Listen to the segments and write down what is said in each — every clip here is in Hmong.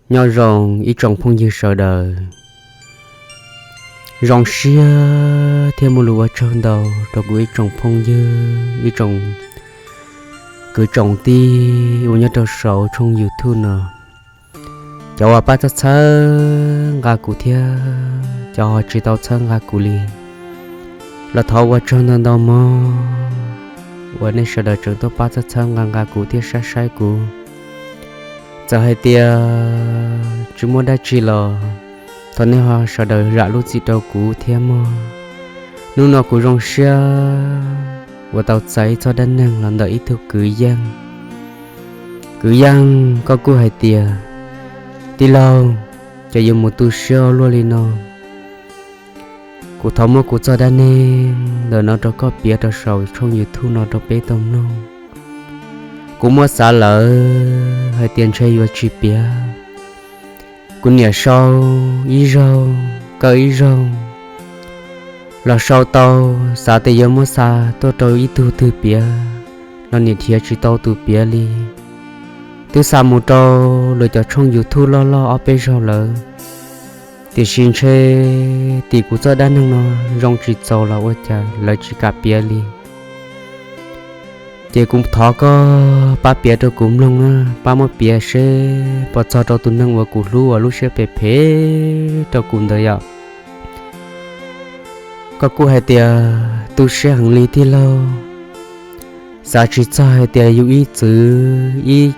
Nyob zoo ib tsoom phooj ywg sawv daws. Zoo siab thiab muaj lus ua tsaug ntau rau kuv ib tsoom phooj ywg, ib tsoom kwv tsoom tij uas nyob rau saum tshooj YouTube no. Cov uas pab txhawb txhawb nqa kuv thiab cov ho tsis tau txhawb nqa kuv li, los thov ua tsaug ntau ntau mog uas nej sawv daws tseem tuaj pab txhawb txhawb nqa nqa kuv thiab saib saib kuv. Txawm hais tias tsis muaj dab tsi los thov nej ho sawv daws zam lub txim rau kuv thiab mog. Hnub no kuv zoo siab uas tau txais ib txoj dab neeg los ntawm ib tug kwv yeej. Kwv yeej, koj kuj hais tias, tij laug, ces yuav mus tu siab luaj li no. Kuv thov muab kuv txoj dab neeg ntawm no rau koj piav rau saum tshooj YouTube no rau peb tau mloog. Kuv muab xav lawm hais tias ntshe yuav tsis piav. Kuv niam sau ib zaug, kaw ib zaug, los sau tau, xav tias yuav muab xa tuaj rau ib tug twg piav, los niam nrhiav tsis tau tus piav li. Twb xa mus rau lawv cov tshooj YouTube loj loj ob peb zaug lawm, tiam sis ntshe tim kuv txoj dab neeg no zoo tsis txaus los ua cas lawv tsis kam piav li. Ces kuv thov koj pab piav rau kuv mloog na, pab muab piav seb puas txog rau tus neeg uas kuv hlub uas lub siab phem phem rau kuv ntawd yom. Koj kuj hais tias tu siab heev li tij laug, xav tsis txog hais tias yus ib txwv ib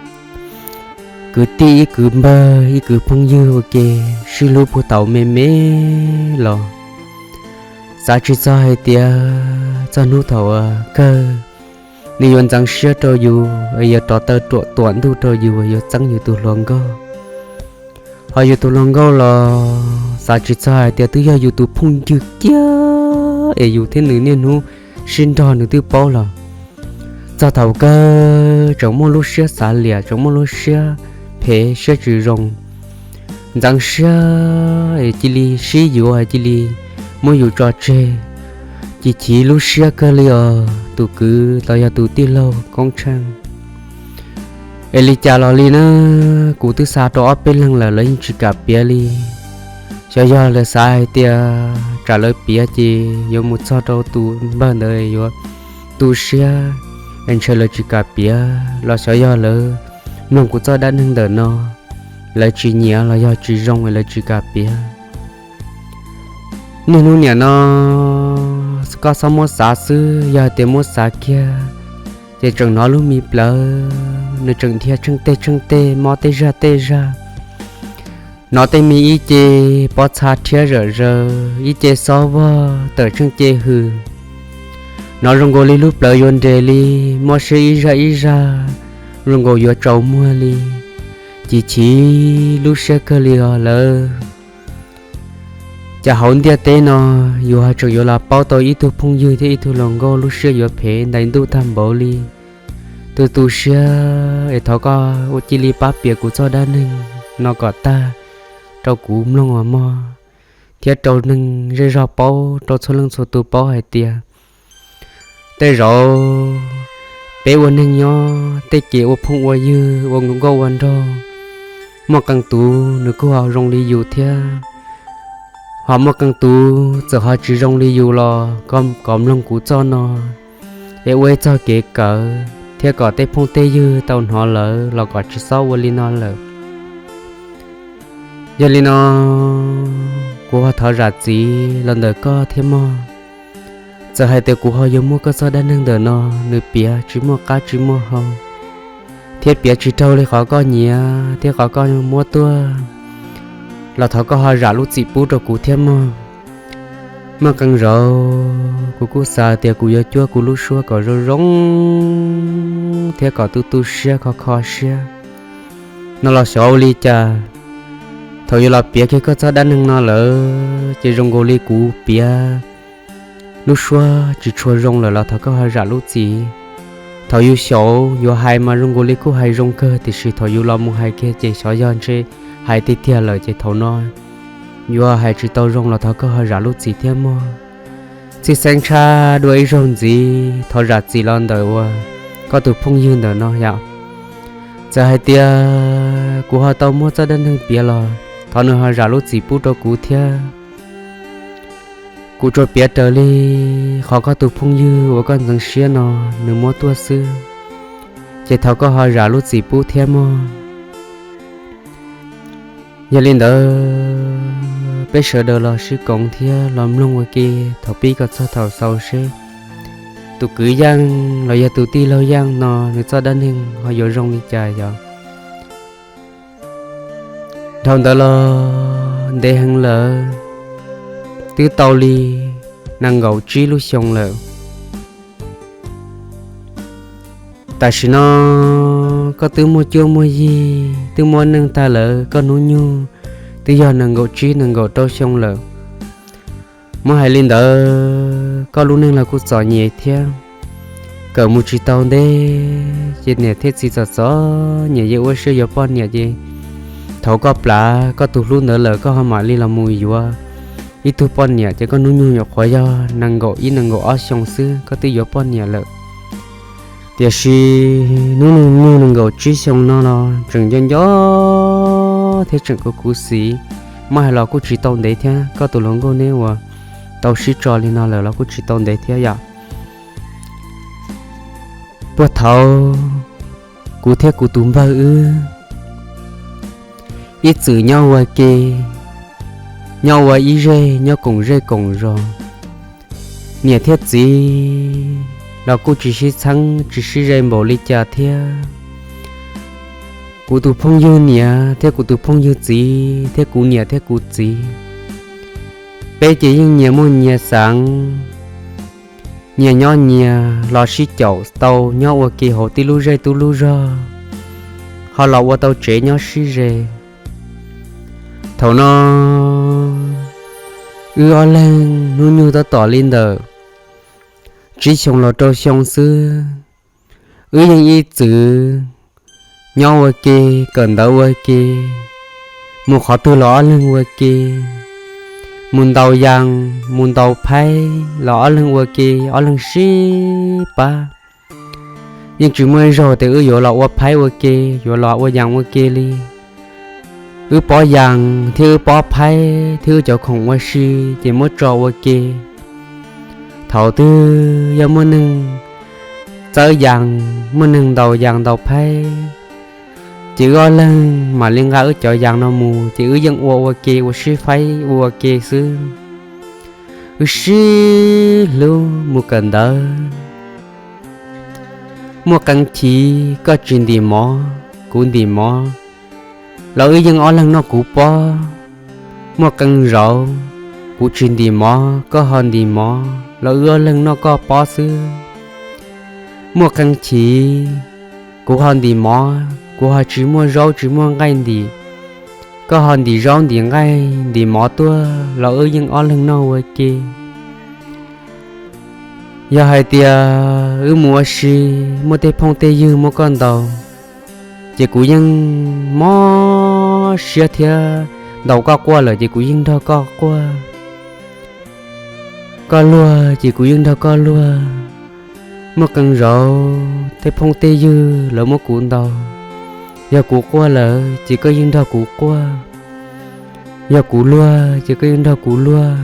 kwv tij ib kwv npawg ib kwv phooj ywg ua ke sib hlub puag thaum me me los, xav tsis txog hais tias txog hnub thaum uas kawg nws yuav ntxeev siab rau yus, yuav rov taw ruam tuam ntuj rau yus, yuav txeeb yus tus hluas nkauj. Ho yus tus hluas nkauj los xav tsis txog hais tias twb yog yus tus phooj ywg kiag es yus thiab nws niaj hnub sib nrog nws twb paub los, txog thaum kawg tseem muaj lub siab xav liam, tseem muaj lub siab phem siab tsis zoo, ntxeev siab es cia li sib yuav, cia li muab yus tso tseg. Chim chim lub siab kawg li os tus kwv los yog tus tij laug Koob Tsheej. Es li cas los li na, kuv twb xa rau ob peb leeg lawm lawv yeej tsis kam piav li. Xyov yog lawv xav hais tias tsam lawv piav ces yuav mus txog rau tus npawg ntawd yuav tu siab, es ntshe lawv tsis kam piav, los xyov yog lawv mloog kuv txoj dab neeg ntawm no lawv tsis nyiam los yog tsis zoo es lawv tsis kam piav. Niaj hnub niam no koj txhob muab xav xwb, yog hais tias muab xav kiag ces tseem hnov lub me plawv nws tseem dhia tsheej teg tsheej teg mob tej zaj tej zaj. Hnov tej me ib ce pob txha rhiab zawm zaws, ib ce xob vog tawm tsheej ce hws. Hnov zoo nkaus li lub plawv yuav nres li, mob siab ib zaj ib zaj, zoo nkaus yuav tsaus muag li. Chim chim lub siab kawg li os lawv. Cas hauv ntiaj teb no yus ho tseem yuav los paub tau ib tug phooj ywg thiab ib tug hluas nkauj lub siab yuav phem ntais ntuj tag npaum li. Tu tu siab es thov koj ua cia li pab piav kuv txoj dab neeg no kom tag rau kuv mloog os mog, thiab rau neeg zej zog paub, rau txhua leej txhua tus paub hais tias tej zaum peb ua neeg nyob tej kev ua phooj ua ywg ua nkauj ua nraug, muaj qee tus nws kuj ho zoo li yus thiab, ho muaj qee tus txawm ho tsis zoo li yus los koj kom mloog kuv txoj no es ua ib txoj kev kawm thiab kom tej phooj tej ywg tau hnov lawm los kom tsis txhob ua li no lawm. Yog li no kuv ho thov zam txim los ntawm koj thiab mog. Txawm hais tias kuv ho yuav muab koj txoj dab neeg ntawm no nws piav tsis muaj qab tsis muaj hau thiab piav tsis raug li qhov koj nyiam thiab qhov koj muab tuaj, los thov koj ho zam lub txim pub rau kuv thiab mog. Muaj qee zaum kuv kuj xav tias kuv yuav cuab kuv lub suab kom zoo zoo thiab kom tu tu siab kho kho siab no los xyov ua li cas, thaum yuav los piav kiag koj txoj dab neeg no lawm ces zoo nkaus li kuv piav lub suab tsis tshua zoo lawm los thov koj ho zam lub txim. Thaum yus xyaum yuav hais mas zoo nkaus li kuj hais zoo kawg tiam sis thaum yus los mus hais kiag ces xyov yog ntshe hais tiag tiag lawm ces thaum no yuav hais tsis tau zoo los thov koj ho zam lub txim thiab mog. Txhij xeeb tshaj dua ib zaug ntxiv thov zam txim los ntawm uas koj tus phooj ywg ntawm no yom. Txawm hais tias kuv ho tau muab txoj dab neeg piav los thov nws ho zam lub txim pub rau kuv thiab. Kuv tsuas piav raws li qhov koj tus phooj ywg uas koj ntxeev siab no nws muab tuaj xwb, ces thov koj ho zam lub txim pub thiab mog. Yog li ntawd peb sawv daws los sib koom thiab los mloog ua ke thaum pib kom txog thaum xaus seb tus kwv Yeej los yog tus tij laug Yeej no nws txoj dab neeg ho yuav zoo li cas yog. Dhau ntawd los ntev heev lawm, twb tau li nees nkaum tsib lub xyoo lawm. Tam sim no koj twb muaj cuab muaj yig, twb muaj neej tag lawm, koj hnub nyoog twb yog nees nkaum tsib nees nkaum rau xyoo lawm. Muab hais li ntawd koj lub neej los kuj txom nyem thiab, kawm mus tsis tau ntev ces niam thiab txiv txom txom nyem yeej ua siab yuav poj niam ces thaum koj plam koj tus hlub ntawd lawm koj ho mam li los mus yuav ib tug poj niam ces koj hnub nyoog nyuam qhuav yog nees nkaum ib nees nkaum ob xyoo xwb koj twb yuav poj niam lawm. Tiam sis hnub nyoog nees nkaum tsib xyoo no los tseem nco nco thiab tseem khuv khuv xim, muab hais los kuj tsis tau ntev thiab, koj tus hluas nkauj neb uas tau sib tso li no lawm los kuj tsis tau ntev thiab yom. Puag thaum kuv thiab kuv tus npawg wb ib txwm nyob ua ke, nyob ua ib zej, nyob koom zej koom zos, niam thiab txiv los kuj tsis sib txheeb tsis sib ze npaum li cas thiab. Kuv tus phooj ywg niam thiab kuv tus phooj ywg txiv thiab kuv niam thiab kuv txiv, peb ces yeej nyias muaj nyias xeev, nyias nyob nyias los sib caum tau nyob ua ke hauv tib lub zej tib lub zog, ho los ua tau tsev nyob sib ze. Thaum no wb ob leeg hnub nyoog tab tom li ntawm tsib xyoo los rau xyoo xwb, wb yeej ib txwm nyob ua ke, kawm ntawv ua ke, mus qhov twg los ob leeg ua ke, mus ntaus yas mus ntaus phaib los ob leeg ua ke, ob leeg sib pab. Yeej tsis muaj ib zaug tias wb yuav los ua phaib ua ke, yuav los ua yas ua ke li. Wb pob yas thiab wb pob phaib thiab wb cov khoom ua si ces muab tso ua ke. Thaum twg yog muaj neeg txawb yas, muaj neeg ntaus yas ntaus phaib, ces wb ob leeg mam li nqa wb cov yas no mus ces wb yeej ua ua ke ua sib faib ua ua ke xwb. Wb sib hlub mus kawm ntawv. Muaj qee chim koj tsis ntim mov kuv ntim mov los wb yeej ob leeg noj kuv pob. Muaj qee zaus kuv tsis ntim mov koj ho ntim mov los wb ob leeg noj koj pob xwb. Muaj qee chim kuv ho ntim mov kuv ho tsis muaj zaub tsis muaj nqaij ntim, koj ho ntim zaub ntim nqaij ntim mov tuaj los wb yeej ob leeg noj ua ke. Yog hais tias wb mus ua si muaj tej phooj tej ywg muab koj ntaus, ces kuv yeej mob siab thiab. Ntaus koj quaj lawm ces kuv yeej nrog koj quaj. Koj luag ces kuv yeej nrog koj luag. Muaj qee zaus tej phooj tej ywg lawv muab kuv ntaus, yog kuv quaj lawm ces koj yeej nrog kuv quaj, yog kuv luag ces koj yeej nrog kuv luag.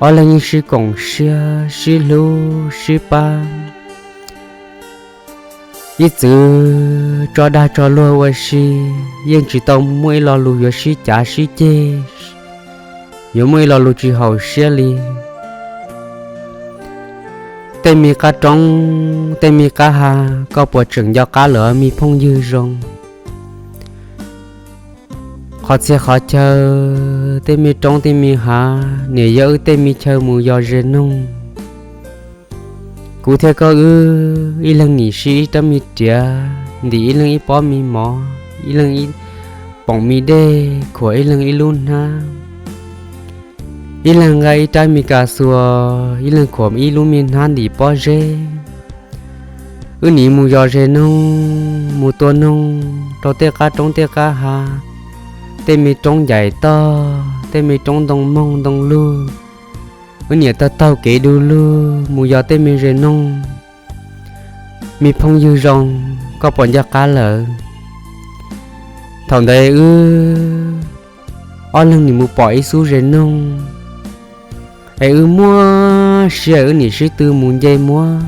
Ob leeg yeej sib koom siab sib hlub sib pab, ib txwm tso dag tso luag ua si, yeej tsis tau muaj ib lo lus yuav sib cav sib ceg, yuav muaj ib lo lus tsis haum siab li. Tej me qab roob tej me qab hav koj puas tseem nco qab lawm me phooj ywg zoo? Qhov txhia qhov chaw, tej me roob tej me hav niam yog wb tej me chaw mus yos ze noog. Kuv thiab koj wb ib leeg nim sib ib rab me riav, ntim ib leeg ib pob me mov, ib leeg ib poom me dej, khuam ib leeg ib lub hnab. Ib leeg nqa ib rab me kas xuas, ib leeg khuam ib lub me hnab ntim pob zeb. Wb nim mus yos ze noog, mus tua noog rau tej qab roob tej qab hav, tej me roob ncaim toj, tej me roob ntoo moog ntoo lug. Wb niam taug taug kev du lug mus yos tej me ze noog. Me phooj ywg zoo, koj puas nco qab lawm? Thaum ntawd wb ob leeg nim mus pom ib xub ze noog, es wb muab siab wb nim sib tw mus nce muab.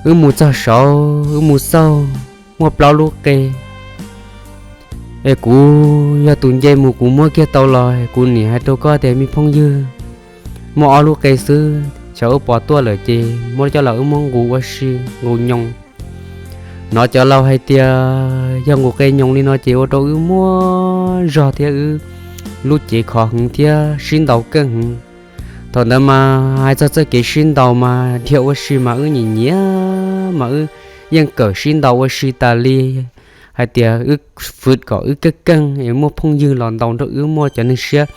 Wb mus txog saud wb mus xauj muaj plaub lub qe, es kuv yog tus nce mus kuv muab kiag tau los kuv nim hais rau koj tias me phooj ywg, muaj ob lub qe xwb, xyov wb pov tuaj lawm ces muab coj los wb muab nqus ua si, nqus nyoos. Hnov cov laus hais tias yog nqus qe nyoos li no ces ua rau wb muaj zog thiab wb lub cev khov heev thiab sib ntaus keej heev. Thaum ntawd mas hais txog txoj kev sib ntaus mas dhia ua si mas wb nyiam nyiam mas wb yeej kawm sib ntaus ua si tas li, hais tias wb fwm kom wb keej keej es muaj phooj ywg los ntaus nrog wb, muaj cov neeg siab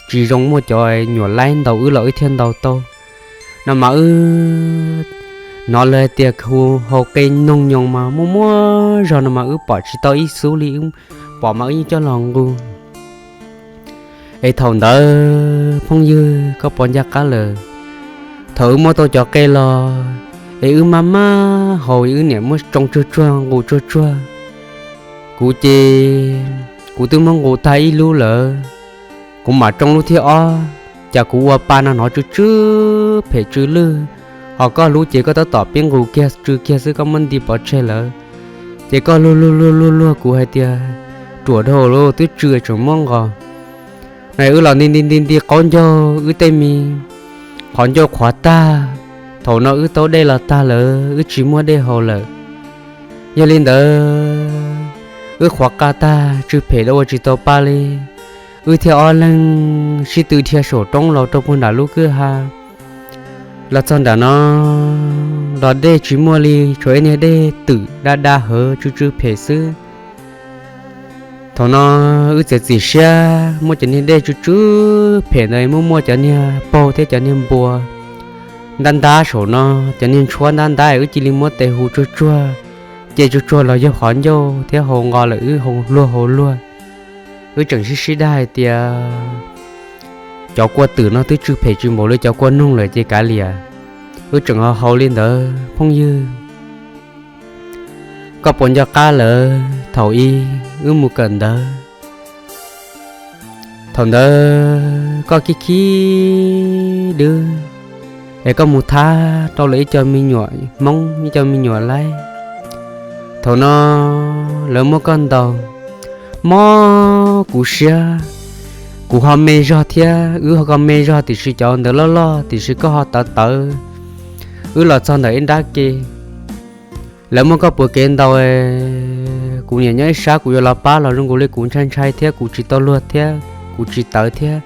tsis zoo, muaj cov nyuam laib ntaus wb los wb thiaj ntaus tau. No mas wb hnov lawv hais tias hu hau qe noog nyoos mas muaj muaj zog no mas wb pom tsis tau ib xub li, wb pom mas wb yeej coj los nqus. Es thaum ntawd phooj ywg koj pom ncaj qab lawm, thaum wb muab tau cov qe los es wb maj maj haus, wb niam muab tsoo tsuag tsuag nqus tsuag tsuag. Kuv ces kuv twb muab nqus tag ib lub lawm, kuv mam tsoo lub thib ob, cas kuv ua pa no hnov tsw tsw phem tsw lwj, ho koj lub ces koj tab tom pib nqus kiag tsw kiag xwb koj muab nti pov tseg lawm. Ces koj luag luag luag luag luag kuv hais tias ruam dhau lawm twb tsw tseem muab nqos. Na wb los nti nti nti nti qaub ncaug wb tej me qhov ncauj qhuav tag, thaum no wb taub dej los tag lawm wb tsis muaj dej haus lawm. Yog li ntawd wb qhuav qa tag tsw phem da ua tsis tau pa li, wb thiaj ob leeg sib tw dhia saum roob los rau puag nram lub kwj ha. Los txog nram no los dej tsis muaj li, tshuav ib niag dej twm dab dab hawv tsw tsw phem xwb. Thaum no wb txiav txim siab muab cov niag dej tsw tsw phem ntawd muab muaj cov niag paug thiab cov niag npua ntab ntab saum no, cov niag ntshuab ntab ntab wb cia li muab tes hu tsuag tsuag, ces tsuag tsuag los yog qhov ncauj thiab haus nqos lawm wb haus luag haus luag. Wb tseem sib sib dag hais tias cov kua twm no twb tsw phem tsis npaum li cov kua noog lawm ces kav liam. Wb tseem ho haus li ntawd phooj ywg. Koj puas nco qab lawm thaum ub wb mus kawm ntawv? Thaum ntawd koj khib khib dwb es koj mus thab rau lawv ib co me nyuam Hmoob ib co me nyuam laib. Thaum no lawv muab koj ntaus, mob kuv siab. Kuv ho me zog thiab wb ho koj me zog tiam sis cov ntawd loj loj tiam sis koj ho tawv tawv. Wb los txog ntawm ib nrab ke, lawv muab koj puas kev ntaus, kuv niam nyob ib sab kuv yuav los pab los zoo nkaus li kuv ntshai ntshai thiab kuv tsis tau luag thiab kuv tsis tawv thiab.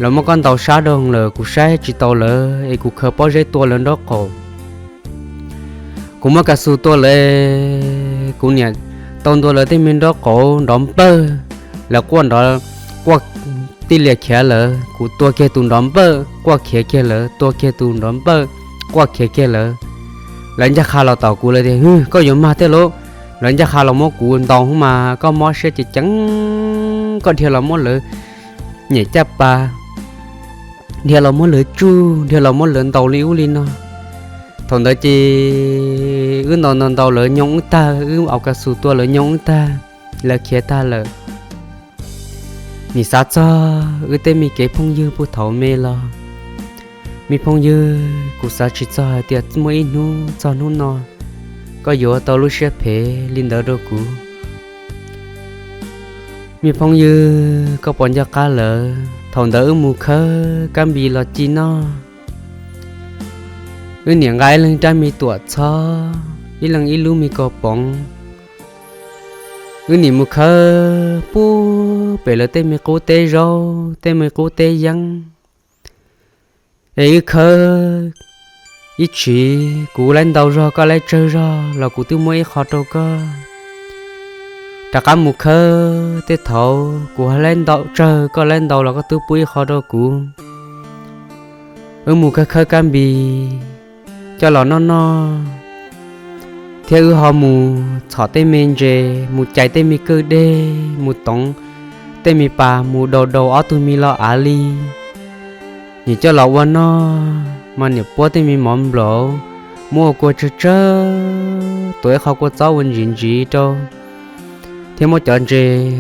Lawv muab koj ntaus sab rau lawm kuv saib tsis taus lawv es kuv khaws pob zeb tua lawv nraub qaum. Kuv muab kas xus tua lawv, kuv niam tau ntua lawv tej me nraub qaum nrov npawj, lawv quaj nrov, quaj tij lias khiav lawv, kuv tua kiag tus nrov npawj quaj khiav kiag lawv, tua kiag tus nrov npawj quaj khiav kiag lawv. Lawv ncaj qha los tom kuv lawv tias, Hwj, koj yuav mag thiab lauj. Lawv ncaj qha los muab kuv ntaus mas koj mob siab ces ceev, koj dhia los muab lawv nyem caj pas, dhia los muab lawv tsuj, dhia los muab lawv ntaus li ub li no. Thaum ntawd ces wb ntaus ntaus ntaus lawv nyoo wb tag, wb aus kas xus tua lawv nyoo wb tag, lawv khiav tag lawm. Nim xav txog wb tej me kev phooj ywg puag thaum me los, me phooj ywg, kuv xav tsis txog hais tias muaj ib hnub txog hnub no koj yuav tau lub siab phem li ntawd rau kuv. Me phooj ywg, koj puas nco qab lawm thaum ntawd wb mus khawb kab npis los ci noj? Wb niam nqa ib leeg rab me tuam txhob, ib leeg ib lub me kaus poov. Wb niam mus khawb puag pem lawv tej me qub teb zaub, tej me qub teb yeeb. Es wb khawb ib tsam, kuv laib ntau zog koj laib tsawg zog los kuv twb muab ib qho rau koj. Rov qab mus khawb tej thaum kuv laib ntau tsawg koj laib ntau los koj twb pub ib qho rau kuv. Wb mus khawb khawb kab npis coj los noj noj, thiab wb ho mus txhom tej me ntses, mus cais tej me kwj deg, mus toov tej me pas, mus daus daus ob tug me lo av li. Niam coj los ua noj mas niam puab tej me mov nplaum, muab ua kua tsawg tsawg, tuav ib qho kua txob ua ntsis ntsis rau, thiab muab cov ntses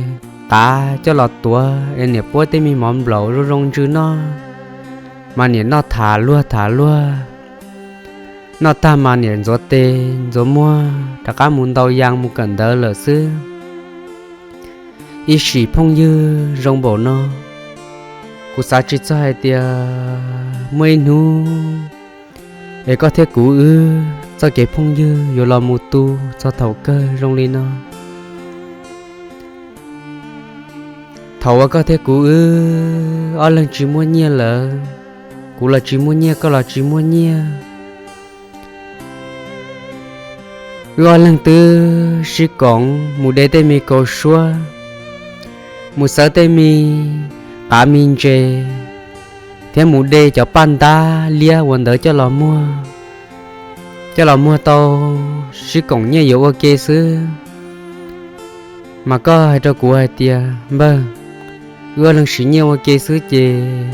qav coj los tuav es niam puab tej me mov nplaum zoo zoo ntsws noj, mas niam noj tham luag tham luag. Noj tag mas niam ntxuav tes ntxuav muag rov qab mus ntaus yas mus kawm ntawv lawm xwb. Ib sim phooj ywg zoo npaum no, kuv xav tsis txog hais tias muaj ib hnub es koj thiab kuv wb txoj kev phooj ywg yuav los mus tu txog thaum kawg zoo li no. Thaum uas koj thiab kuv wb ob leeg tsis muaj nyiaj lawm, kuv los tsis muaj nyiaj, koj los tsis muaj nyiaj, wb ob leeg twb sib koom mus de tej me kaus suab, mus xawv tej me qav me ntses, thiab mus de cov paj ntab liab ua ntawd coj los muag, coj los muag tau sib koom nyiaj yuav ua ke xwb. Mas koj hais rau kuv hais tias, npawg, wb ob leeg siv nyiaj ua ke xwb ces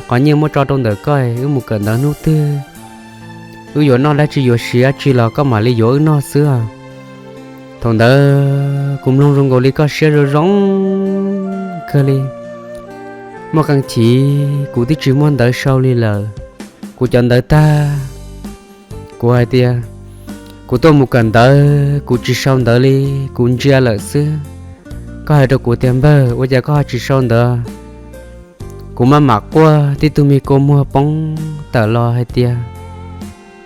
qhov nyiaj muab tso rau ntawm koj, wb mus kawm ntawv hnub twg wb yuav noj dab tsi yuav siv dab tsi los koj mam li yuav wb noj xwb. Thaum ntawd kuv mloog zoo nkaus li koj siab zoo zoo kawg li. Muaj qee chim kuv twb tsis muaj ntawv sau li lawm, kuv cov ntawv tag. Kuv hais tias, kuv tuaj mus kawm ntawv kuv tsis sau ntawv li, kuv ntsia lawm xwb. Koj hais rau kuv tias, npawg, ua cas koj ho tsis sau ntawv? Kuv maj mam quaj tib tug me kua muag poob tawm los hais tias,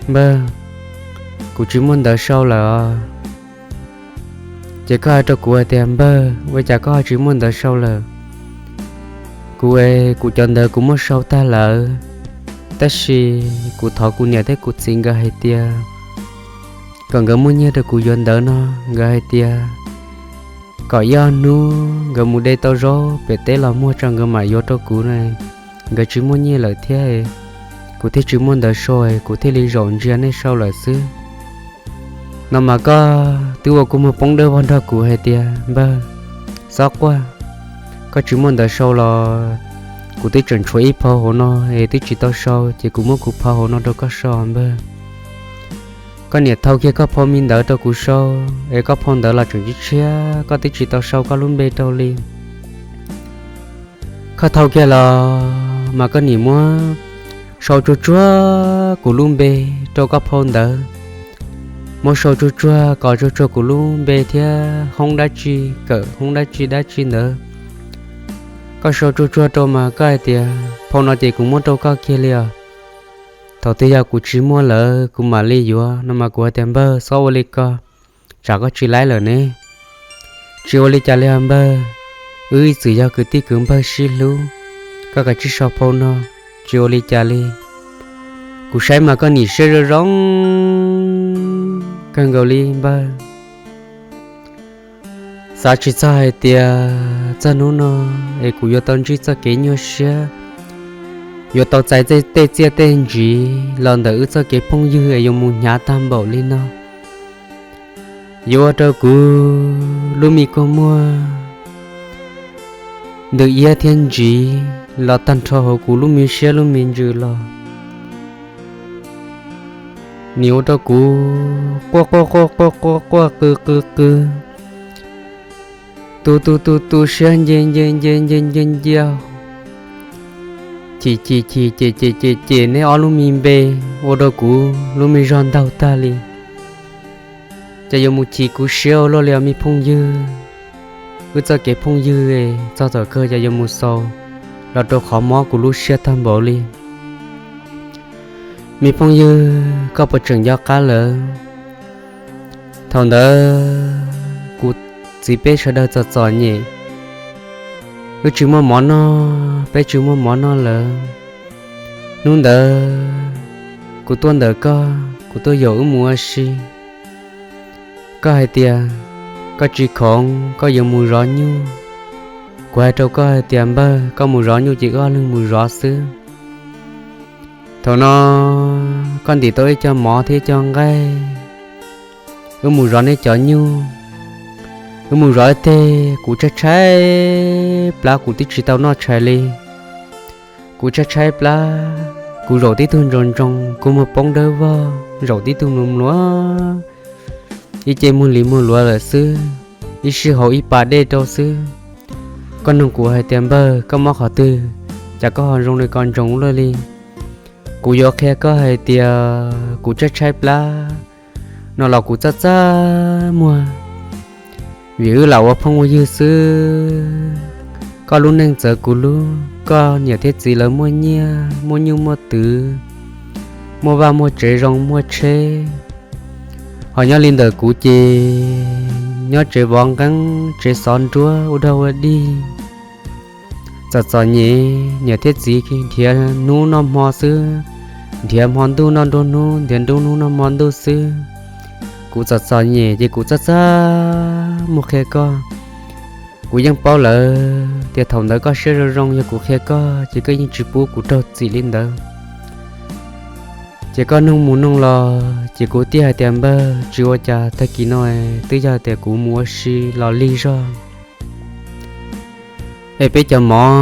npawg, kuv tsis muaj ntawv sau lawm os. Ces koj hais rau kuv hais tias, npawg, ua cas koj ho tsis muaj ntawv sau lawm? Kuv, kuv cov ntawv kuv muab sau tag lawm, tab sis kuv thov kuv niam thiab kuv txiv nkawd hais tias kom nkawd muaj nyiaj rau kuv yuav ntawv no. Nkawd hais tias kom ib ob hnub nkawd mus de tau zaub pem teb los muag tso nkawd mam yuav rau kuv na, nkawd tsis muaj nyiaj lawm thiab, kuv thiaj tsis muaj ntawv sau, kuv thiaj li zaum ntsia nej sau lawm xwb. No mas koj twb ua kua muag poob dawb vog nrog kuv hais tias, npawg, txhob quaj, koj tsis muaj ntawv sau los kuv twb tseem tshuav ib phau hauv no es twb tsis tau sau, ces kuv muab kuv phau hauv no rau koj sau npawg. Koj niam thau kiag koj phau me ntawv rau kuv sau, es koj phau ntawv los tseem tshiab tshiab, koj twb tsis tau sau koj lub npe rau li. Koj thau kiag los mas koj niam muab sau tsuag tsuag kuv lub npe rau koj phau ntawv. Muab sau tsuag tsuag, kos tsuag tsuag kuv lub npe thiab hoob dab tsi, kawm hoob dab tsi dab tsi ntawd. Koj sau tsuag tsuag rau mas koj hais tias, phau no ces kuv muab rau koj kiag li os. Thaum twg yog kuv tsis muaj lawm kuv mam li yuav. No mas kuv hais tias, npawg, txhob ua li ko, tsam koj tsis laib lawm ne. Tsis ua li cas li os npawg, wb ib txwm yog kwv tij kwv npawg sib hlub, koj kav tsij sau phau no, tsis ua li cas li. Kuv saib mas koj nim siab zoo zoo kawg nkaus li npawg. Xav tsis txog hais tias txog hnub no es kuv yuav tau ntsib txoj kev nyuaj siab, yuav tau txais tej txiaj tej ntsiv los ntawm wb txoj kev phooj ywg es yuav mus hnyav tag npaum li no. Yuav ua rau kuv lub me kua muag ntws iab thiab ntsiv los tag nrho hauv kuv lub me siab lub me ntsws los. Nim ua rau kuv quaj quaj quaj quaj quaj quaj qw qw qw, tu tu tu tu siab nce nce nce nce nce nce, chim chim chim cem cem cem cem neb ob lub me npe, ua rau kuv lub me zog ntaug tag li. Ces yuav mus chim kuv siab ua luaj li os me phooj ywg. Wb txoj kev phooj ywg txog thaum kawg ces yuav mus xaus los rau qhov mob kuv lub siab tag npaum li. Me phooj ywg, koj puas tseem nco qab lawm? Thaum ntawd kuv txiv peb sawv daws txom txom nyem, wb tsis muaj mov noj, peb tsis muaj mov noj lawm. Hnub ntawd kuv tuaj ntawm koj, kuv tuaj yaum wb mus ua si. Koj hais tias koj tsis khoom, koj yuav mus zov nyuj. Kuv hais rau koj hais tias npawg, koj mus zov nyuj ces wb ob leeg mus zov xwb. Thaum no koj ntim tau ib co mov thiab ib co nqaij, wb mus zov neb cov nyuj. Wb mus zov ib teg kuv tshaib tshaib plab, kuv twb tsis tau noj tshais li. Kuv tshaib tshaib plab, kuv zaum tib tug ntsoos ntsoos, kua muag poob dawb vog, zaum tib tug mluav mluav, ib ce muag li muag luav lawm xwb, ib sij hauv ib pas dej rau xwb. Koj nug kuv hais tias npawg, koj mob qhov twg, cas koj ho zoo li ko ntsoov luaj li? Kuv yuav qhia koj hais tias kuv tshaib tshaib plab no los kuv txaj txaj muag, vim wb lam ua phooj ua ywg xwb. Koj lub neej txawv kuv lub, koj niam thiab txiv lawv muaj nyiaj muaj nyuj muaj twv, muaj vaj muaj tsev zoo muaj tsheb, ho nyob li ntawm kuv ces nyob tsev vov nqeeb tsev xov nruab ua dog ua dig. Txom txom nyem, niam thiab txiv nrhiav hnub noj hmo xwb, nrhiav hmo ntuj noj nruab hnub, nrhiav nruab hnub noj hmo ntuj xwb. Kuv txom txom nyem ces kuv txaj txaj muag qhia koj. Kuv yeej paub lawm tias thaum ntawd koj siab zoo zoo, yog kuv qhia koj ces koj yeej tsis pub kuv raug txim li ntawd. Ces koj nug mus nug los ces kuv thiaj hais tias npawg, tsis ua cas, tag kis no twb yog tias kuv mus ua si los lig zog es peb cov mov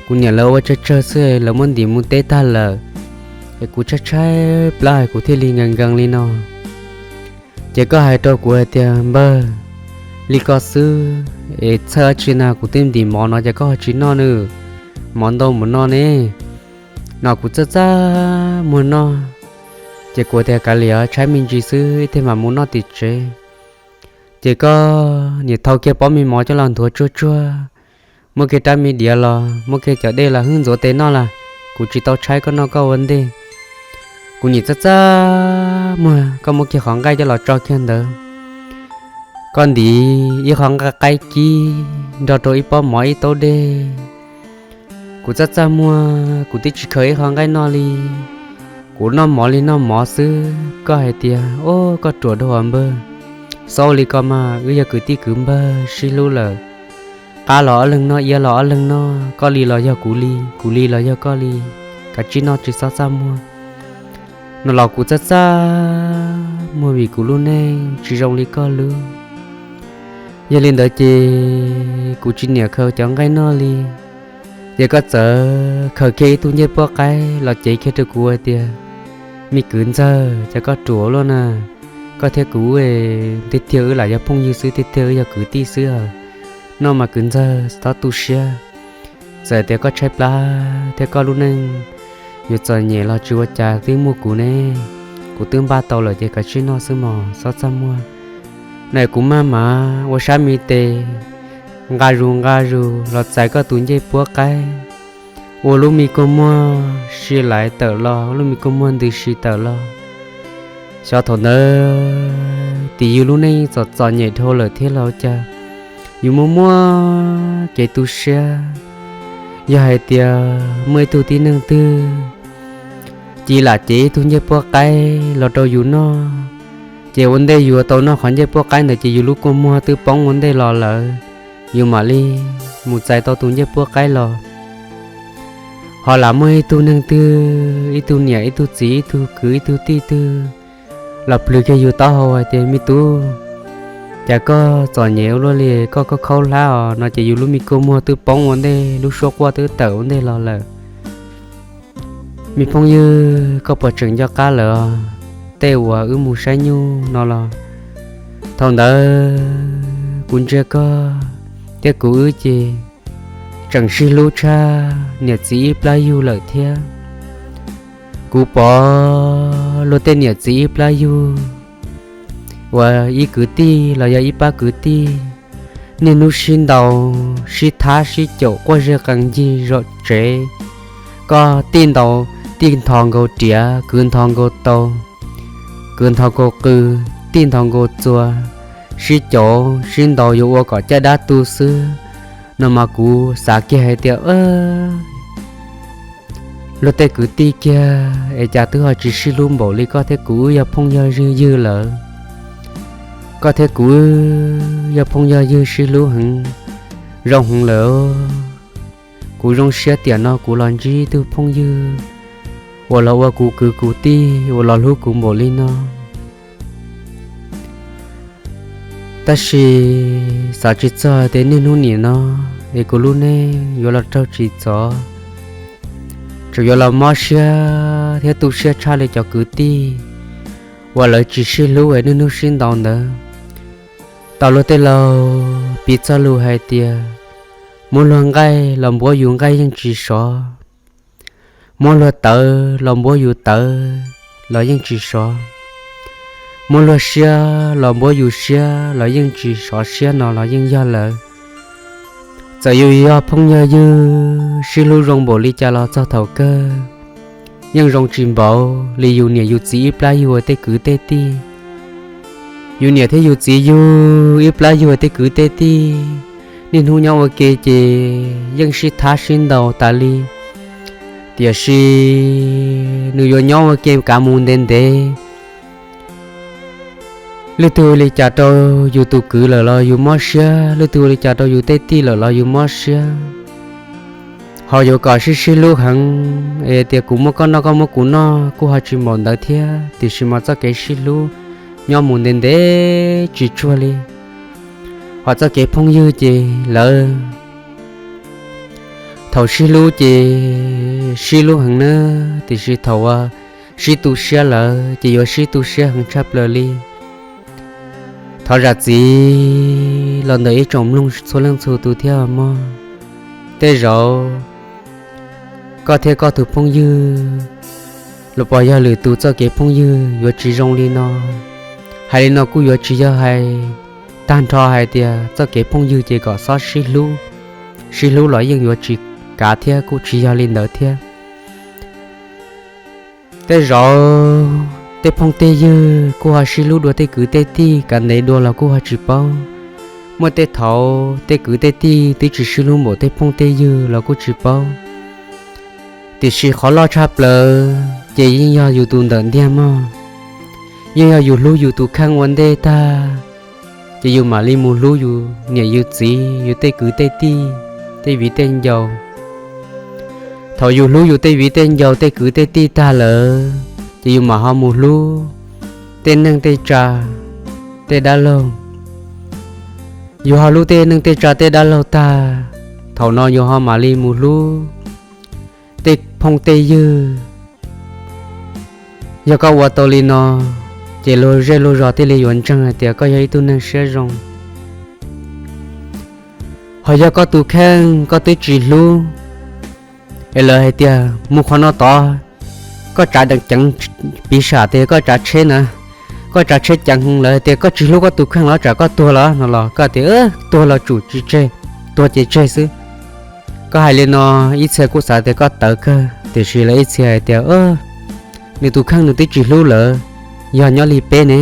kuv niam lawv ua tsawg tsawg xwb, lawv muab ntim mus teb tag lawm, es kuv tshaib tshaib plab es kuv thiaj li nkees nkees li no. Ces koj hais rau kuv hais tias npawg, li ko xwb es txhawj dab tsi na, kuv twb ntim mov no ces koj ho tsis noj nws, mov ntau mus noj ne, no kuv txaj txaj muag noj. Ces kuv tias kav liam, tshaib me ntsis xwb, ib teg mam mus noj tim tsev. Ces koj niam thau kiag pob me mov coj los nthuav tsuag tsuag, muab kiag rab me diav los, muab kiag cov dej los hwb ntxuav tes noj las, kuv tsis tau tshaib koj noj koj ua ntej. Kuv niam txaj txaj muag, koj muab kiag qhov nqaij coj los tso kiag ntawd, koj ntim ib qho nqaij qaib kib nrog rau ib pob mov ib taub dej. Kuv txaj txaj muag, kuv twb tsis khaws ib qho nqaij noj li. Kuv noj mov li noj mov xwb, koj hais tias o, koj ruam dua npawg, xaub li ko mas, wb yog kwv tij kwv npawg sib hlub lawm, qab los ob leeg noj, iab los ob leeg noj, koj li los yog kuv li, kuv li los yog koj li, kav tsij noj tsis txhob txaj muag. No los kuv txaj txaj muag vim kuv lub neej tsis zoo li koj lub. Yog li ntawd ces kuv tsis niam khaws cov nqaij noj li. Ces koj txawm khaws kiag ib tug ncej puab qaib los cev kiag rau kuv hais tias, me kwv ntxawg, cas koj ruam luaj na, koj thiab kuv tiag tiag wb lam yog phooj ywg xwb, tiag tiag wb yog kwv tij xwb, noj mas kwv ntxawg txhob tu siab. Txawm tias koj tshaib plab thiab koj lub neej yuav txom nyem los tsis ua cas, twb muaj kuv ne, kuv twb npaj tau lawm ces kav tsij noj xwb mog, txhob txaj muag. No kuv maj mam ua sab me tes nqa zus nqa zus los txais koj tus ncej puab qaib, ua lub me kua muag si laiv tawm los, ua lub me kua muag ntws si tawm los. Xyov thaum ntawd tim yus lub neej txom txom nyem dhau lawm thiab los cas, yus muaj muaj kev tu siab. Yog hais tias muaj ib tug tib neeg twg ci lam cev ib tug ncej puab qaib los rau yus noj, ces ua ntej yus tau noj qhov ncej puab qaib ntawd ces yus lub kua muag twb poob ua ntej los lawm, yus mam li mus txais tau tus ncej puab qaib los. Ho lam muaj ib tug neeg twg, ib tug niam ib tug txiv ib tug kwv ib tug tij twg los plhws kiag yus taub hau hais tias me tub, cas koj txom nyem ua luaj li, koj khaub khaub hlab os, no ces yus lub me kua muag twb poob ua ntej, lub suab quaj twb tawm ua ntej los lawm. Me phooj ywg, koj puas tseem nco qab lawm os, tej uas wb mus saib nyuj no los? Thaum ntawd kuv ntsia koj thiab kuv wb ces tseem sib hlub tshaj niam txiv ib plab yug lawm thiab. Kuv pom luag tej niam txiv ib plab yug uas ib kwv tij los yog ib pab kwv tij, niaj hnub sib ntaus sib thab sib caum quaj zej qees ncig zom tsev. Koj tij ntaus tij nthos nkaus riam, kwv nthos nkaus taus, kwv nthos nkaus qws, tij nthos nkaus txuas, sib caum sib ntaus yuav ua kom caj dab tu xwb. No mas kuv xav kiag hais tias luag tej kwv tij kiag es cas twb ho tsis sib hlub npaum li koj thiab kuv wb yog phooj yog ywg lawm. Koj thiab kuv wb yog phooj yog ywg sib hlub heev, zoo heev lawm. Kuv zoo siab tiam no kuv los ntsib tug phooj ywg uas los ua kuv kwv kuv tij, uas los hlub kuv npaum li no. Tab sis xav tsis txog tias niaj hnub nim no es kuv lub neej yuav los raug tsim txom, tseem yuav los mob siab thiab tu siab tshaj li cov kwv tij uas lawv tsis sib hlub es niaj hnub sib ntaus ntawd. Tau luag tej laus piv txoj lus hais tias Muab luag nqaij los npuab yus nqaij yeej tsis sov. Muab luag tawv los npuab yus tawv los yeej tsis sov. Muab luag siab los npuab yus siab los yeej tsis sov siab no los yeej yog lawm. Txawm yus yog phooj yog ywg sib hlub zoo npaum li cas los txog thaum kawg yeej zoo tsis npaum li yus niam yus txiv ib plab yug ua tej kwv tej tij. Yus niam thiab yus txiv yug ib plab yug ua tej kwv tej tij, niaj hnub nyob ua ke ces yeej sib thab sib ntaus tas li. Tiam sis nws yuav nyob ua ke kav mus ntev ntev. Leej twg ua li cas rau yus tus kwv lawm los yus mob siab, leej twg ua li cas rau yus tej tij lawm los yus mob siab. Ho yuav kom sib sib hlub heev es tias kuv muab koj noj koj muab kuv noj kuj ho tsis npaum ntawd thiab, tiam sis mas txoj kev sib hlub nyob mus ntev ntev tsis tsuag li. Ho txoj kev phooj ywg ces lawv thaum sib hlub ces sib hlub heev na, tiam sis thaum uas sib tu siab lawm ces yuav sib tu siab heev tshaj plaws li. Thov zam txim los ntawm ib tsoom mloog txhua leej txhua tus thiab mog. Tej zaum koj thiab koj tus phooj ywg los puas yog lwm tus txoj kev phooj ywg yuav tsis zoo li no. Hais li no kuj yuav tsis yog hais tag nrho hais tias txoj kev phooj ywg ces kom xob sib hlub, sib hlub los yeej yuav tsis kav thiab, kuj tsis yog li ntawd thiab. Tej zaum tej phooj tej ywg kuj ho sib hlub dua tej kwv tej tij, kav ntev dua los kuj ho tsis paub. Muaj tej thaum tej kwv tej tij twb tsis sib hlub npaum tej phooj tej ywg los kuj tsis paub. Tiam sis qhov loj tshaj plaws ces yeej yog yus tus ntawm ntiag mog, yeej yog yus hlub yus tus kheej ua ntej tag, ces yus mam li mus hlub yus niam yus txiv, yus tej kwv tej tij, tej viv tej ncaus. Thaum yus hlub yus tej viv tej ncaus tej kwv tej tij tag lawm, ces yus mam ho mus hlub tej neej tej tsa, tej dab laug. Yus ho hlub tej neej tej tsa tej dab laug tag, thaum no yus ho mam li mus hlub tej phooj tej ywg. Yog koj ua tau li no, ces luag zej luag zos thiaj li yuav ntseeg hais tias koj yog ib tug neeg siab zoo. Ho yog koj tus kheej koj twb tsis hlub, es lawv hais tias mus qhov no tod, koj tsav ceev piv xam tias koj tsav tsheb na, koj tsav tsheb ceev lawv hais tias koj tsis hlub koj tus kheej los tsam koj tuag los no los koj tias tuag los tsum tsis tseg, tuag ces tseg xwb. Koj hais li no ib txhia kuj xav tias koj tawv kawg, tiam sis lawv ib txhia hais tias nws tus kheej nws twb tsis hlub lawm, yog nyob li peb ne,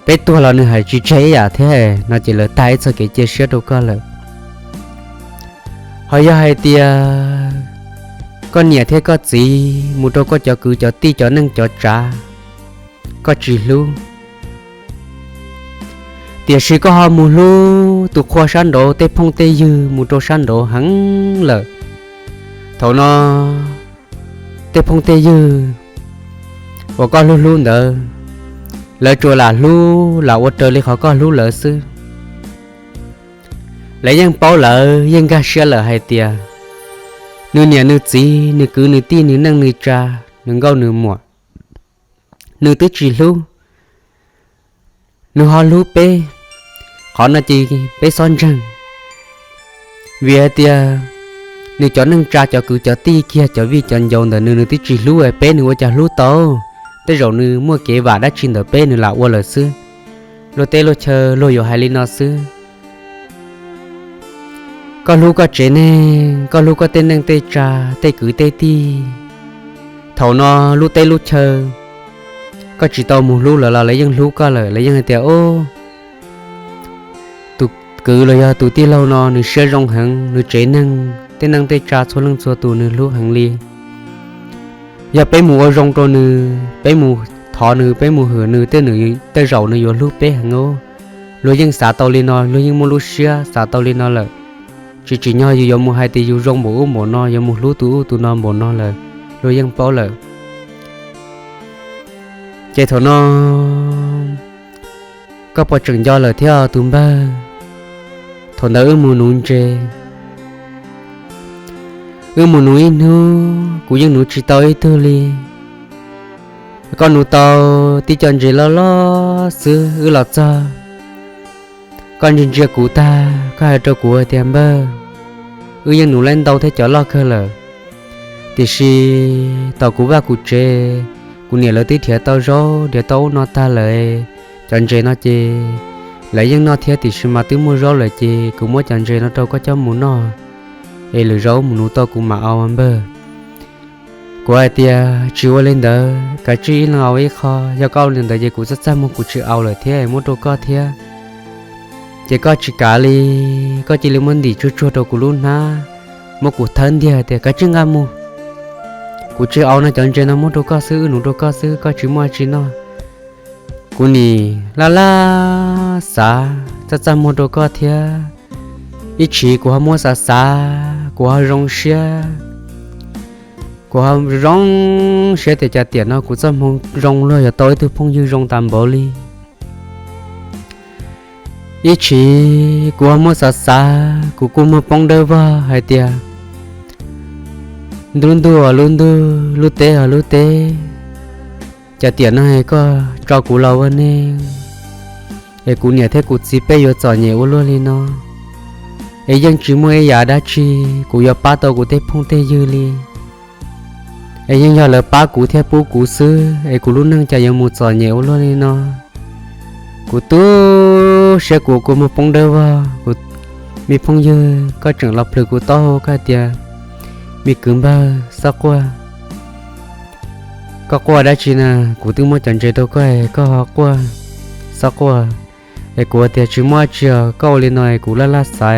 peb tuag los nws hais tsis tseg ib yam thiab no ces lawv tag ib txoj kev cia siab rau koj lawm. Ho yog hais tias koj niam thiab koj txiv mus rau koj cov kwv cov tij cov neej cov tsav, koj tsis hlub, tiam sis koj ho mus hlub tus qhua sab nraud tej phooj tej ywg mus rau sab nraud heev lawm. Thaum no tej phooj tej ywg uas koj hlub hlub ntawd, lawv tsuas lam hlub lam ua raws li qhov koj hlub lawv xwb. Lawv yeej paub, lawv yeej nkag siab lawm hais tias nws niam nws txiv nws kwv nws tij nws neej nws tsa nws nkauj nws muam, nws twb tsis hlub, nws ho hlub peb. Qhov no ces peb xob ntseeg, vim hais tias nws cov neej tsa cov kwv cov tij kiag cov vij cov ncaus ntawm nws nws twb tsis hlub, peb nws ua cas hlub tau? Tej zaum nws muaj kev vam dab tsi ntawm peb nws lam ua lawm xwb. Luag teb luag chaw luag yuav hais li no xwb. Koj hlub koj tsev neeg, koj hlub koj tej neej tej tsa, tej kwv tej tij, thaum no lub teb lub chaw koj tsis tau mus hlub lawv los lawv yeej hlub koj lawm, lawv yeej hais tias tus kwv los yog tus tij laug no nws siab zoo heev, nws tsev neeg tej neej tej tsa txhua leej txhua tus nws hlub heev li. Yog peb mus ua zoo rau nws, peb mus thov nws, peb mus hwm nws, tej zaum nws yuav hlub peb heev. Luag yeej xav tau li no, luag yeej muaj lub siab xav tau li no lawm. Tsis tsim nyog yus yuav mus hais tias yus zoo npaum ub npaum no, yuav mus hlub tus ub tus no npaum no lawm, luag yeej paub lawm. Ces thaum no koj puas tseem nco lawm thiab tus npawg? Thaum ntawd wb mus nuv ntses, wb mus nuv ib hnub kuv yeej nuv tsis tau ib tug li. Koj nuv tau tib co ntses loj loj xwb, wb los txog koj ntsia ntsia kuv tag koj hais rau kuv tias npawg, wb yeej nuv laib ntau thiab cov loj kawg lawm. Tiam sis tom kuv vaj kuv tsev, kuv niam lawv twb nrhiav tau zaub nrhiav tau ub no tag lawm. Cov ntses no ces lawv yeej noj thiab, tiam sis mas twb muaj zaub lawm ces kuv muab cov ntses no rau koj coj mus noj, es lwm zaus mus nuv tau kuv mam au npawg. Kuv hais tias tsis ua li ntawd, kav tsij ib leeg au ib qho. Yog koj ua li ntawd ces kuv txaj txaj muag kuv tsis au lawm thiab, muab rau koj thiab. Ces koj tsis kam li, koj cia li muab ntim tsuag tsuag rau kuv lub hnab, muab kuv thawb ntiag tias kav tsij nqa mus. Kuv tsis au no, cov ntses no muab rau koj xwb, wb nuv rau koj xwb, koj tsis muaj tsi noj. Kuv nim laj laj xav txaj txaj muag rau koj thiab. Ib tsam kuv ho muab xav xav, kuv ho zoo siab, kuv ho zoo siab tias cas tiam no kuv txoj hmoo zoo luag yog tau ib tug phooj ywg zoo tas npaum li. Ib tsam kuv ho muab xav xav, kuv kuj muag poob dawb vog hais tias nruab ntuj os lub ntuj, lub teb os lub teb, cas tiam no koj tso kuv los ua neeg, es kuv niam thiab kuv txiv peb yuav txom nyem ua luaj li no, es yeej tsis muaj ib yam dab tsi kuv yuav pab tau kuv tej phooj tej ywg li, es yeej yog lawv pab kuv thiab pub kuv xwb, es kuv lub neej cas yuav mus txom nyem ua luaj li no. Kuv tu siab, kuv kua muag poob dawb vog. Kuv, me phooj ywg, koj tseem los plhws kuv taub hau koj hais tias me kwv npawg, xob quaj. Koj quaj dab tsi na? Kuv twb muab cov ntses rau koj, koj ho quaj, xob quaj. Es kuv tias tsis muaj tsi os, koj ua li no es kuv laj laj xav,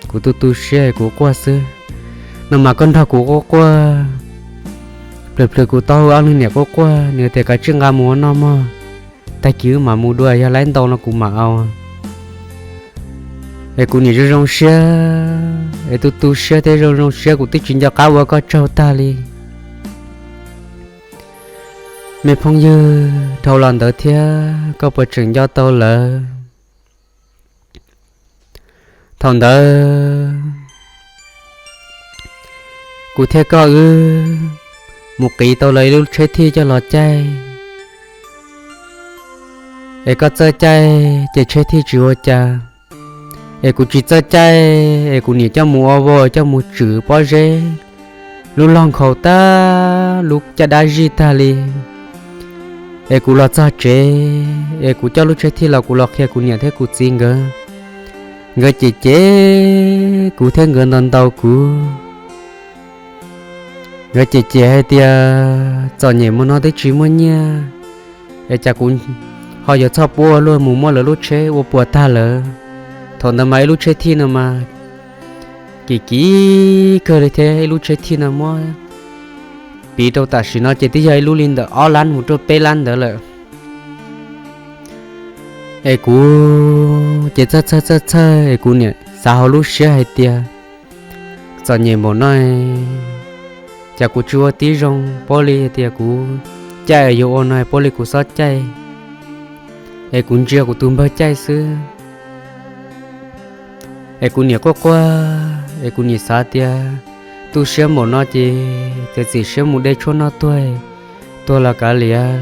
kuv tu tu siab es kuv quaj xwb no mas koj nrog kuv quaj quaj, plhws plhws kuv taub hau, ob leeg niam quaj quaj. Nws tias kav tsij nqa mus ua noj mog, tag kis wb mam mus dua, yog laib ntau no kuv mam au. Es kuv niam zoo zoo siab, es tu tu siab thiab zoo zoo siab, kuv twb tsis nco qab ua koj tsaug tag li. Me phooj ywg, dhau los ntawd thiab koj puas tseem nco tau lawv? Thaum ntawd kuv thiab koj wb mus qiv tau lawv ib lub tsheb thij coj los caij. Es koj txawj caij ces tsheb thij tsis ua cas, es kuv tsis txawj caij es kuv niam coj mus ua vau, coj mus tswm pob zeb, lub log nkhaus tag, lub caj dab zij tag li. Es kuv los txog tsev es kuv coj lub tsheb thij los kuv los qhia kuv niam thiab kuv txiv nkawd. Nkawd cem cem kuv thiab nkawd ntaus ntaus kuv. Nkawd cem cem hais tias txom nyem mus no twb tsis muaj nyiaj, es cas kuv ho yuav txhob pub ua luaj, mus muab lawv lub tsheb ua puas tag lawm. Thaum ntawd mas ib lub tsheb thij no mas kim kim kawg li thiab, ib lub tsheb thij no muab piv rau tam sim no ces twb yog ib lub li ntawm ob lab mus rau peb lab ntawd lawm. Es kuv ces txhawj txhawj txhawj txhawj, es kuv niam xav hauv lub siab hais tias txom nyem npaum no, cas kuv tsis ua tib zoo, puav leej tias kuv caij yuav ua no puav leej kuv xob caij, es kuv ntsia kuv tus npawg caij xwb. Es kuv niam quaj quaj, es kuv niam xav tias tu siab npaum no ces txiav txim siab mus de tshuaj noj tuag, tuag los kav liam,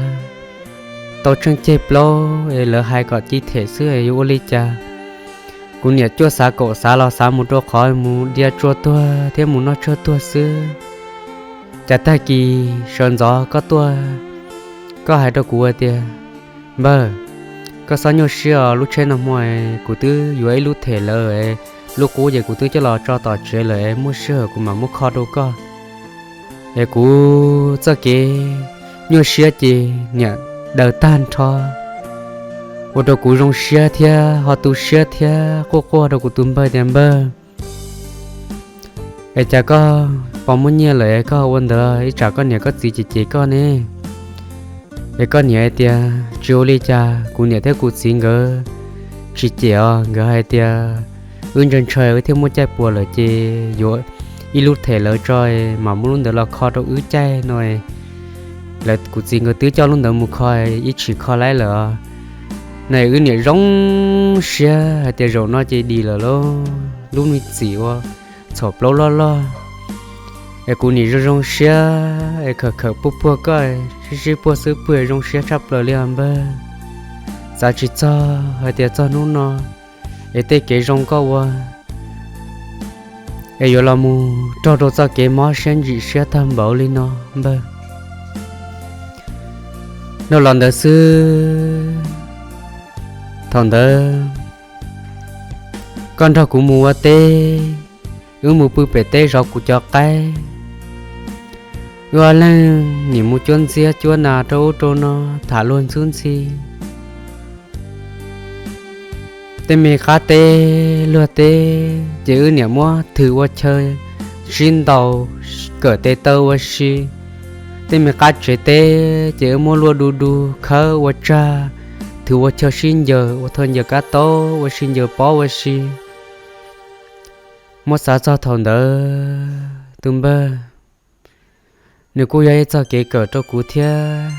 tau tsheej ceg plaub es lawv hais kom ci them xwb es yuav ua li cas. Kuv niam cuaj xav kaum xav los xav mus rau qhov mus dia tshuaj tuag thiab mus noj tshuaj tuag xwb. Cas tag kis sawv ntxov koj tuaj, koj hais rau kuv tias, npawg, koj xob nyuaj siab os, lub tsheb no hmo kuv twb yuav ib lub them lawm, lub qub ces kuv twb coj los tso tom tsev lawm, muaj sij hawm kuv mam muab kho rau koj. Es kuv txoj kev nyuaj siab ces niam daws tag nrho, ua rau kuv zoo siab thiab ho tu siab thiab quaj quaj rau kuv tus npawg tias, npawg, es cas koj pom muaj nyiaj lawm koj ua ntawd, ib tsam koj niam koj txiv cem cem koj ne. Es koj niam hais tias tsis ua li cas, kuv niam thiab kuv txiv nkawd tsis cem os, nkawd hais tias wb ntshaw ntshaw wb thiaj muaj caij puas lawm ces yuav ib lub them lawv tso, mam muab lub ntawd los kho rau wb caij no. Lawv kuv txiv nkawd twb coj lub ntawd mus kho, ib tshim kho laib lawm os. No wb niam zoo siab hais tias zaum no ces dim lawm lauj, lub me txim ua txhaum plaub loj loj. Es kuv niam zoo zoo siab es khawm khawm puag puag koj, sib sib puag xwb puag zoo siab tshaj plaws li os npawg. Xav tsis txog hais tias txog hnub no es tej kev zoo koj ua es yuav los mus raug rau txoj kev mob siab ntsim siab tag npaum li no npawg. Dhau los ntawd xwb, thaum ntawd koj nrog kuv mus ua teb, wb mus pw pem teb zov kuv cov qaib. Wb ob leeg nim mus cuab ntxiab cuab nas rau ub rau no, tham luag ntxhwb ntxhi. Tej me qab teb luag teb ces wb niam muab thwm ua chaw sib ntaus, kawm tes taw ua si. Tej me qab tsev teb ces wb muab luaj du du khawb ua tsag, thwm ua chaw sib ncaws, ua thawj ncaws kab taub ua si, ncaws pob ua si. Muab xav txog thaum ntawd tus npawg, nws kuj yog ib txoj kev kawm rau kuv thiab.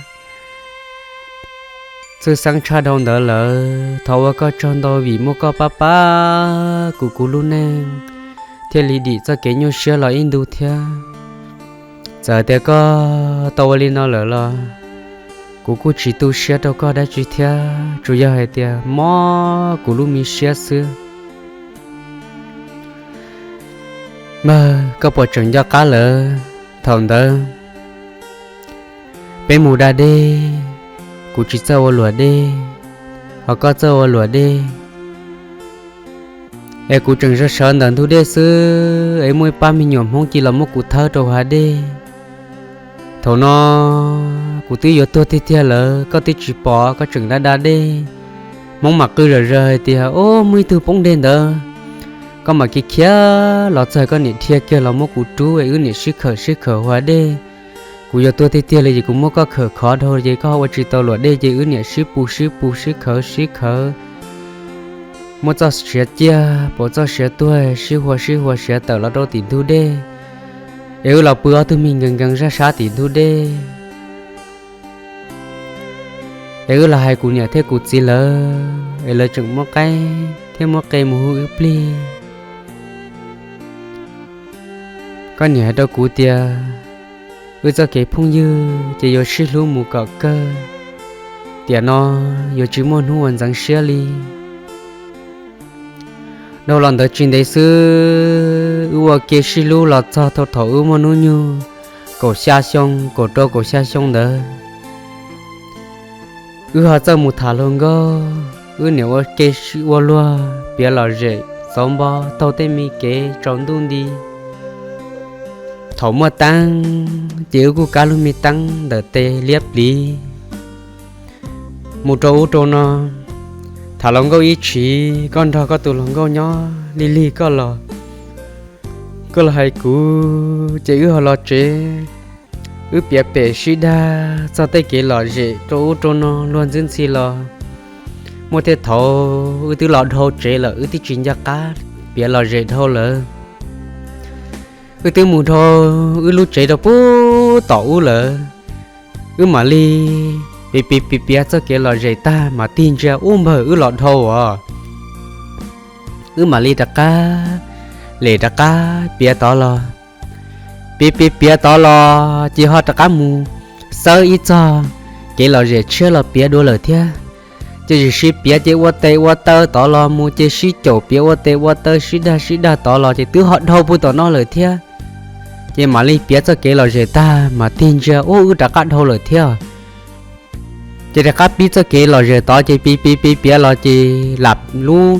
Txhawj xeeb tshaj dhau ntawd lawm, thov ua koj tsaug ntau vim muaj koj pab pab kuv, kuv lub neej thiaj li dim txoj kev nyuaj siab los ib ntu thiab. Txawm tias koj tau ua li no lawm los kuv kuj tsis tu siab rau koj dab tsi thiab, tsuas yog hais tias mob kuv lub me siab xwb. Npawg, koj puas tseem nco qab lawm? Thaum ntawd peb mus da dej, kuv tsis txawj ua luam dej, ho koj txawj ua luam dej. Es kuv tseem sawv sawv ntawm ntug dej xwb es muaj ib pab me nyuam Hmoob cia los muab kuv thawb rau hav dej. Thaum no kuv twb yuav tuag tiag tiag lawm, koj twb tsis pom, koj tseem da da dej. Hmoob mam qw zom zaws hais tias, Ub, muaj ib tug poob dej ntawd. Koj mam khiav khiav los txog, koj niam dhia kiag los muab kuv rub es wb niam sib khawm sib khawm hav dej. Kuv yuav tuag tiag tiag li ces kuv muab koj khawm khov dhau ces koj ua tsis tau luam dej ces wb niam sib pus sib pus sib khawv sib khawv. Muab txoj sia ciaj pam txoj sia tuag, sib hua sib hua siav tawm los rau tim ntug dej. Es wb los pw ob tug me nkees nkees sab sab tim ntug dej. Es wb los hais kuv niam thiab kuv txiv lawv, es lawv tseem muab qaib thiab muab qe mus hu wb plig. Koj niam hais rau kuv tias, Wb txoj kev phooj ywg ces yuav sib hlub mus kom kawg, tiam no yuav tsis muaj hnub uas ntxeev siab li. Dhau los ntawd tsis ntev xwb, wb ua ke sib hlub los txog thaum wb muaj hnub nyoog kaum xya xyoo, kaum rau kaum xya xyoo ntawd. Wb ho txawj mus tham hluas nkauj, wb niam ua ke ua luag piav lom zem txov npo taug tej me kev tsaus ntuj nti. Thaum muaj teeb ces wb kuj kav lub me teeb ntawm tes liab pliv mus rau ub rau no, tham hluas nkauj ib tsam koj nrog koj tus hluas nkauj nyob lig lig koj los, koj los hais kuv ces wb ho los tsev. Wb piav pem sib dag txog tej kev lom zem rau ub rau no luag ntxhi ntxhi los, muaj tej thaum wb twb los dhau tsev lawm, wb twb tsis nco qab piav lom zem dhau lawm. Wb twb mus dhau wb lub tsev rau pub tom ub lawm. Wb mam li piav piav piav piav txoj kev lom zem tag mas tig ntsia ub npawg, wb los dhau os. Wb mam li rov qab, lem rov qab piav tod los, piav piav piav tod los ces ho rov qab mus xawb ib txoj kev lom zem tshiab los piav dua lawm thiab. Ces tsis sib piav ces ua tes ua taw tod los mus ces sib caum piav ua tes ua taw sib dag sib dag tod los ces twb ho dhau pug tom no lawm thiab. Ces mam li piav txoj kev lom zem tag mas tig ntsia ub wb rov qab dhau lawm thiab. Ces rov qab pib txoj kev lom zem tod ces piav piav piav piav los ces lam lub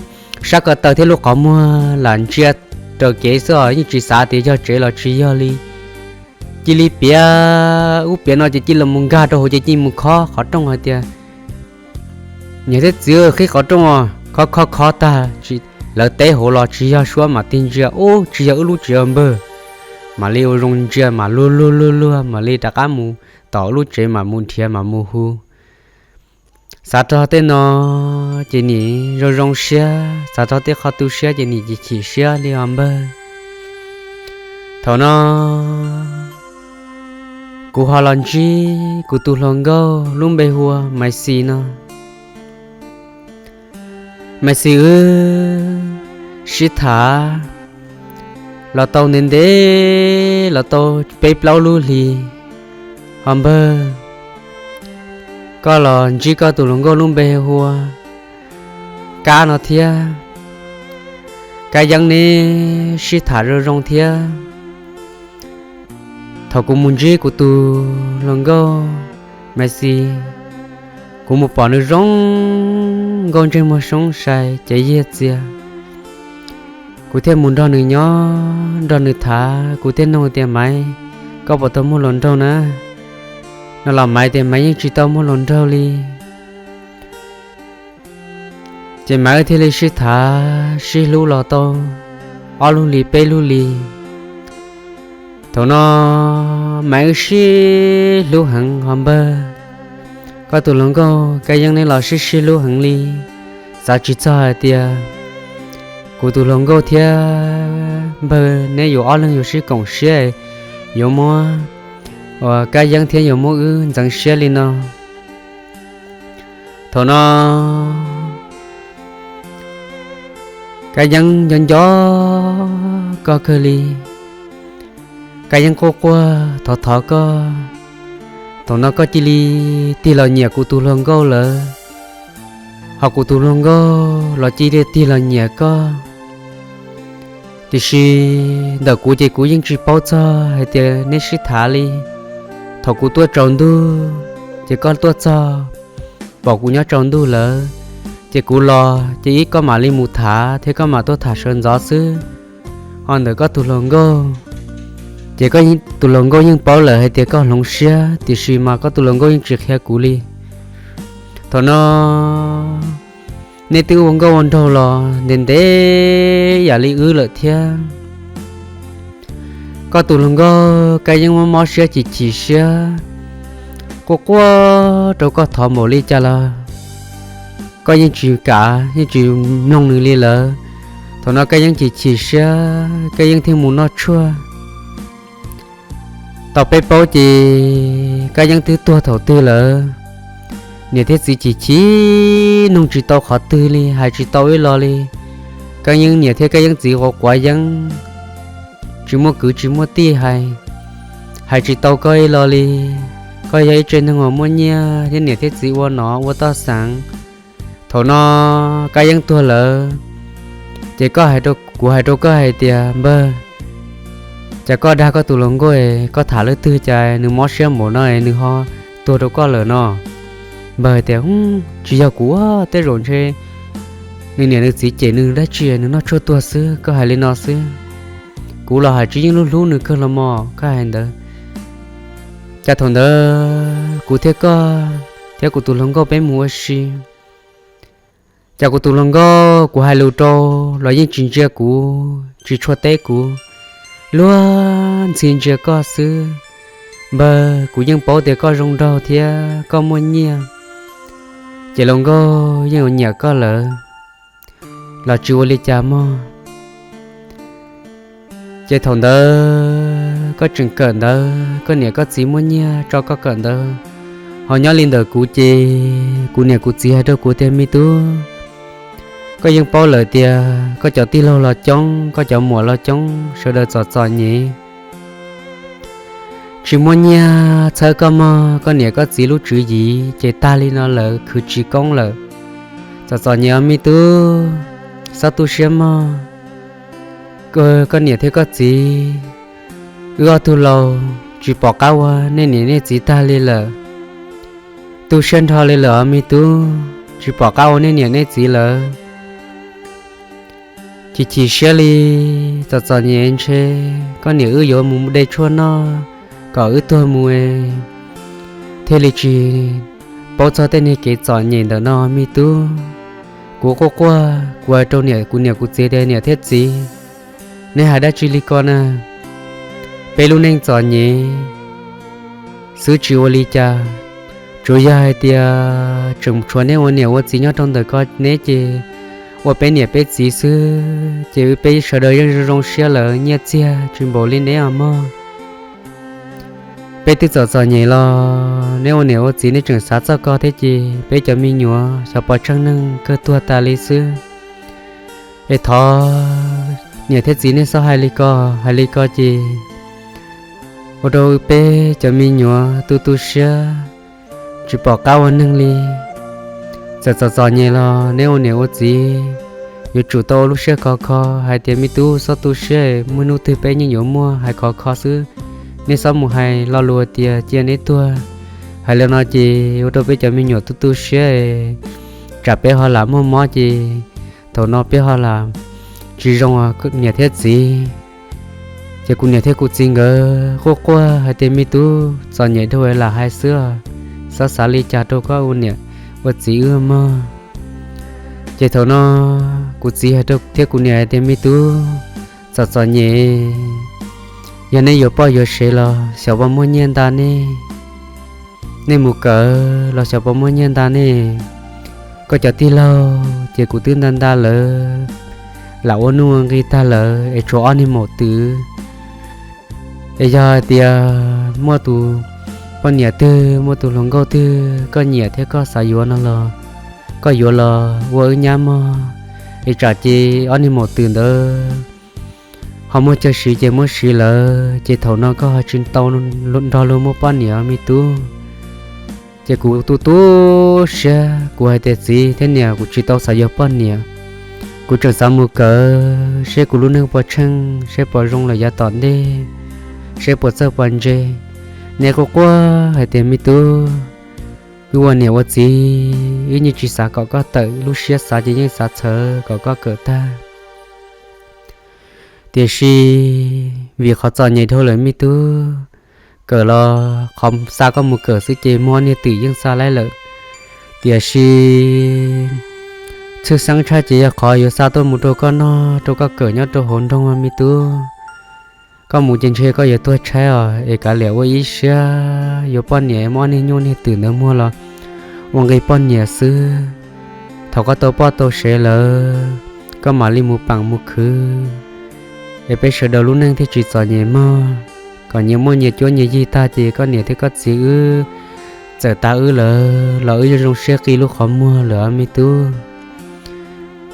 sab ko taw thiab lub qhov muag lam ntsia raws kev xwb os, yeej tsis xav tias yog tsev los tsis yog li. Cia li piav ub piav no ces cia li mus nkag rau hauv ces cia li mus khob qhov rooj hais tias, Niam thiab txiv, qhib qhov rooj os. Khob khob khob tag, lawv teb hauv los tsis yog suab mas tig ntsia ub tsis yog wb lub tsev os npawg. Mam li ua zoo ntsia mas luag luag luag luag mam li rov qab mus tom lub tsev mam mus nrhiav mam mus hu. Xav txog tej no ces nim zoo zoo siab, xav txog tej qho tu siab ces nim chim chim siab li os npawg. Thaum no kuv ho los ntsib kuv tus hluas nkauj lub npe hu ua Maiv Xis no. Maiv Xis, wb sib tham los tau ntev ntev los tau peb plaub lub hlis. Ho npawg, koj los ntsib koj tus hluas nkauj lub npe hu ua Kab no thiab. Kab Yeeb neb sib tham zoo zoo thiab. Thaum kuv mus ntsib kuv tus hluas nkauj Maiv Xis, kuv mus pom nws zoo nkauj ntsej muag soob sai ces yiag txias. Kuv thiaj mus nrog nws nyob nrog nws tham, kuv thiaj nug tias, Maiv, koj puas tau muaj hluas nraug na? No los Maiv tias Maiv yeej tsis tau muaj hluas nraug li. Ces Maiv wb thiaj li sib tham sib hlub los tau ob lub hlis peb lub hlis. Thaum no Maiv wb sib hlub heev ho npawg, koj tus hluas nkauj Kab Yeeb neb los sib sib hlub heev li. Xav tsis txog hais tias kuv tus hluas nkauj thiab npawg neb yuav ob leeg yuav sib koom siab, yuav muab uas Kab Yeeb thiab yuav muab wb ntxeev siab li no. Thaum no Kab Yeeb nco nco koj kawg li. Kab Yeeb quaj quaj thov thov koj. Thaum no koj cia li tig los nyiam kuv tus hluas nkauj lawm, ho kuv tus hluas nkauj los cia li tig los nyiam koj. Tiam sis ntawm kuv ces kuv yeej tsis paub txog hais tias neb sib tham li. Thaum kuv tuaj tsaus ntuj ces koj tuaj txog, pom kuv nyob tsaus ntuj lawm, ces kuv los ces ib koj mam li mus tham thiab koj mam tuaj tham sawv ntxov xwb. Ho ntawm koj tus hluas nkauj, ces koj tus hluas nkauj yeej paub lawm hais tias koj hloov siab, tiam sis mas koj tus hluas nkauj yeej tsis qhia kuv li. Thaum no neb twb ua nkauj ua nraug los ntev ntev yam li wb lawm thiab. Koj tus hluas nkauj Kab Yeeb mob mob siab chim chim siab, quaj quaj rau koj thov npaum li cas los koj yeej tsis kam yeej tsis mloog nws li lawm. Thaum no Kab Yeeb chim chim siab, Kab Yeeb thiaj mus noj tshuaj. Tau peb paub ces Kab Yeeb twb tuag thaum twg lawm. Niam thiab txiv chim chim, nug tsis tau qhov twg li, hais tsis tau ib lo li. Kab Yeeb niam thiab Kab Yeeb txiv quav quav yeeb, tsis muaj kwv tsis muaj tij hais, hais tsis tau koj ib lo li. Koj yog ib tsev neeg uas muaj nyiaj thiab niam thiab txiv ua nom ua toj xeem. Thaum no Kab Yeeb tuag lawm, ces koj hais rau, kuv hais rau koj hais tias, npawg, cas koj dag koj tus hluas nkauj, koj tham leej twg cas nws mob siab npaum no es nws ho tuag rau koj lawm no? Npawg tias, tsis yog kuv, tej zaum ntshe nws niam nws txiv cem nws dab tsi nws noj tshuaj tuag xwb, koj hais li no xwb. Kuv los hais tsis yeej hlub hlub nws kawg los mog, koj hais ntawd. Cas thaum ntawd kuv thiab koj thiab kuv tus hluas nkauj peb mus ua si, cas kuv tus hluas nkauj kuv hais lus rau los yeej tsis ntsia kuv, tsis tshua teb kuv, luag ntxhi ntsia koj xwb. Npawg, kuv yeej paub tias koj zoo nraug thiab koj muaj nyiaj, ces hluas nkauj yeej yuav nyiam koj lawm los tsis ua li cas mog. Ces thaum ntawd koj tseem kawm ntawd, koj niam koj txiv muaj nyiaj tso koj kawm ntawd, ho nyob li ntawm kuv ces kuv niam kuv txiv hais rau kuv tias, me tub, koj yeej paub lawm tias koj cov tij laug los coob, koj cov muam los coob, sawv daws txom txom nyem, tsis muaj nyiaj txhawb koj mog. Koj niam koj txiv lub tswv yim ces tag li no lawm, khwv tsis koob lawm. Txom txom nyem os me tub, txhob tu siab mog. Koj niam thiab koj txiv, wb ob tug laus tsis pom qab ua nej niam nej txiv tag li lawm. Tu siab nrho li lawm os me tub, tsis pom qab ua nej niam nej txiv lawm. Chim chim siab li, txom txom nyem ntshe koj niam wb yuav mus de tshuaj noj kom wb tuag mus, thiaj li tsis paub txog tej niag kev txom nyem ntawm no me tub. Kuv quaj quaj, kuv hais rau niam, kuv niam kuv txiv tias, niam thiab txiv, neb hais dab tsi li ko na? Peb lub neej txom nyem xwb tsis ua li cas, tsuas yog hais tias tseem tshuav neb ua niam ua txiv nyob rau ntawm ko neb ces ua peb niam peb txiv xwb ces wb peb sawv daws yeej zoo zoo siab lawm, nyiaj txiag tsis npaum li neb os mog. Peb twb txom txom nyem los neb ua niam ua txiv neb tseem xav txog ko thiab ces peb cov me nyuam xyov pov tsheej neeg kawg tuag tas li xwb. Es thov niam thiab txiv nej txhob hais li ko, hais li ko ces ua rau peb cov me nyuam tu tu siab, tsis pom qab ua neeg li. Txawm txom txom nyem los neb ua niam ua txiv yuav tsum tau ua lub siab khov kho hais tias me tub, txhob tu siab, muaj hnub twg peb yeej yuav muaj, hais khov kho xwb. Nej txhob mus hais lo lus tias cia neb tuag. Hais li no ces ua rau peb cov me nyuam tu tu siab, tsam peb ho lam muaj mob ces thaum no peb ho lam tsis zoo niam thiab txiv. Ces kuv niam thiab kuv txiv nkawd quaj quaj hais tias me tub, txom nyem dhau lam hais xwb, txhob xav li cas rau koj ua niam ua txiv wb mog. Ces thaum no kuv txiv hais rau thiab kuv niam hais tias me tub, txom txom nyem, yog neb yuav poj yuav sev los xyov puas muaj nyiaj nta nej, nej mus kawm los xyov puas muaj nyiaj nta nej. Koj cov tij laug ces kuv twb nta nta lawv lam ua nuj ua nqi tag lawm es tshuav ob niag maum twm. Es yog hais tias muaj tus poj niam twg, muaj tus hluas nkauj twg koj nyiam thiab koj xav yuav no los koj yuav los ua wb nyab mog. Es tsam ces ob niag maum twm ntawd ho muaj chaw siv ces muab siv lawm ces thaum no koj ho tsis tau nrog luag muaj poj niam me tub. Ces kuv tu tu siab, kuv hais tias txiv thiab niam, kuv tsis tau xav yuav poj niam, kuv tseem xav mus kawm seb kuv lub neej puas tsheej, seb puas zoo lawm yav tom ntej, seb puas txawj puas ntse. Neb quaj quaj hais tias me tub, wb ua niam ua txiv wb yeej tsis xav kom koj tawm, lub siab xav ces yeej xav txhawv kom koj kawm tag. Tiam sis vim qhov txom nyem dhau lawm me tub, kawm los qhov xa koj mus kawm xwb ces muaj niag twm yeej xa laib lawm. Tiam sis tshwj xeeb tshaj ces yog qhov yuav xa tuaj mus rau koj noj rau koj kawm nyob rau hauv nroog me tub. Koj mus ces ntshe koj yuav tuag tshaib os, es kav liam ua ib siab yuav poj niam, muab ob niag nyuj niag twm ntawd muag los ua nqi poj niam xwb. Thaum koj tau poj tau sev lawm, koj mam li mus peem mus khwv, es peb sawv daws lub neej thiaj tsis txom nyem mog. Kom nyias muaj nyias cuab nyias yig tag ces koj niam thiab koj txiv wb txawm tas wb lawm los wb yuav zoo siab qi lub qhov muag lawm me tub.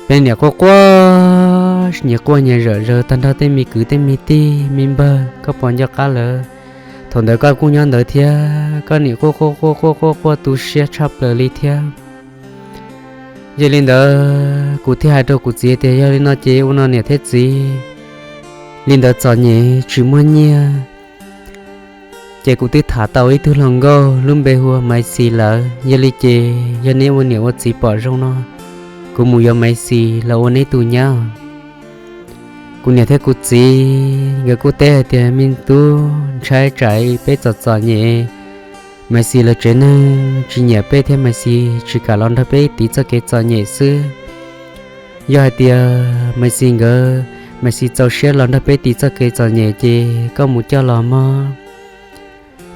Peb niam quaj quaj, nyias quaj nyias zom zaws tag nrho tej me kwv tej me tij me npawg, koj puas nco qab lawv? Thaum ntawd koj kuj nyob ntawd thiab, koj niam quaj quaj quaj quaj quaj quaj tu siab tshaj plaws li thiab. Yog li ntawd kuv thiaj hais rau kuv txiv tias yog li no ces ua no niam thiab txiv, li ntawd txom nyem tsis muaj nyiaj. Ces kuv twb tham tau ib tug hluas nkauj lub npe hu ua Maiv Xis lawm, yog li ces yog neb ua niam ua txiv pom zoo no, kuv mus yuav Maiv Xis los ua neb tus nyab. Kuv niam thiab kuv txiv nkawd kuj teb hais tias me tub, ntshai tsam peb txom txom nyem, Maiv Xis lawv tsev neeg tsis nyiam peb thiab Maiv Xis tsis kam los nrog peb tiv txoj kev txom nyem xwb. Yog hais tias Maiv Xis nkawd, Maiv Xis txaus siab los nrog peb tiv txoj kev txom nyem ces koj mus coj los mog.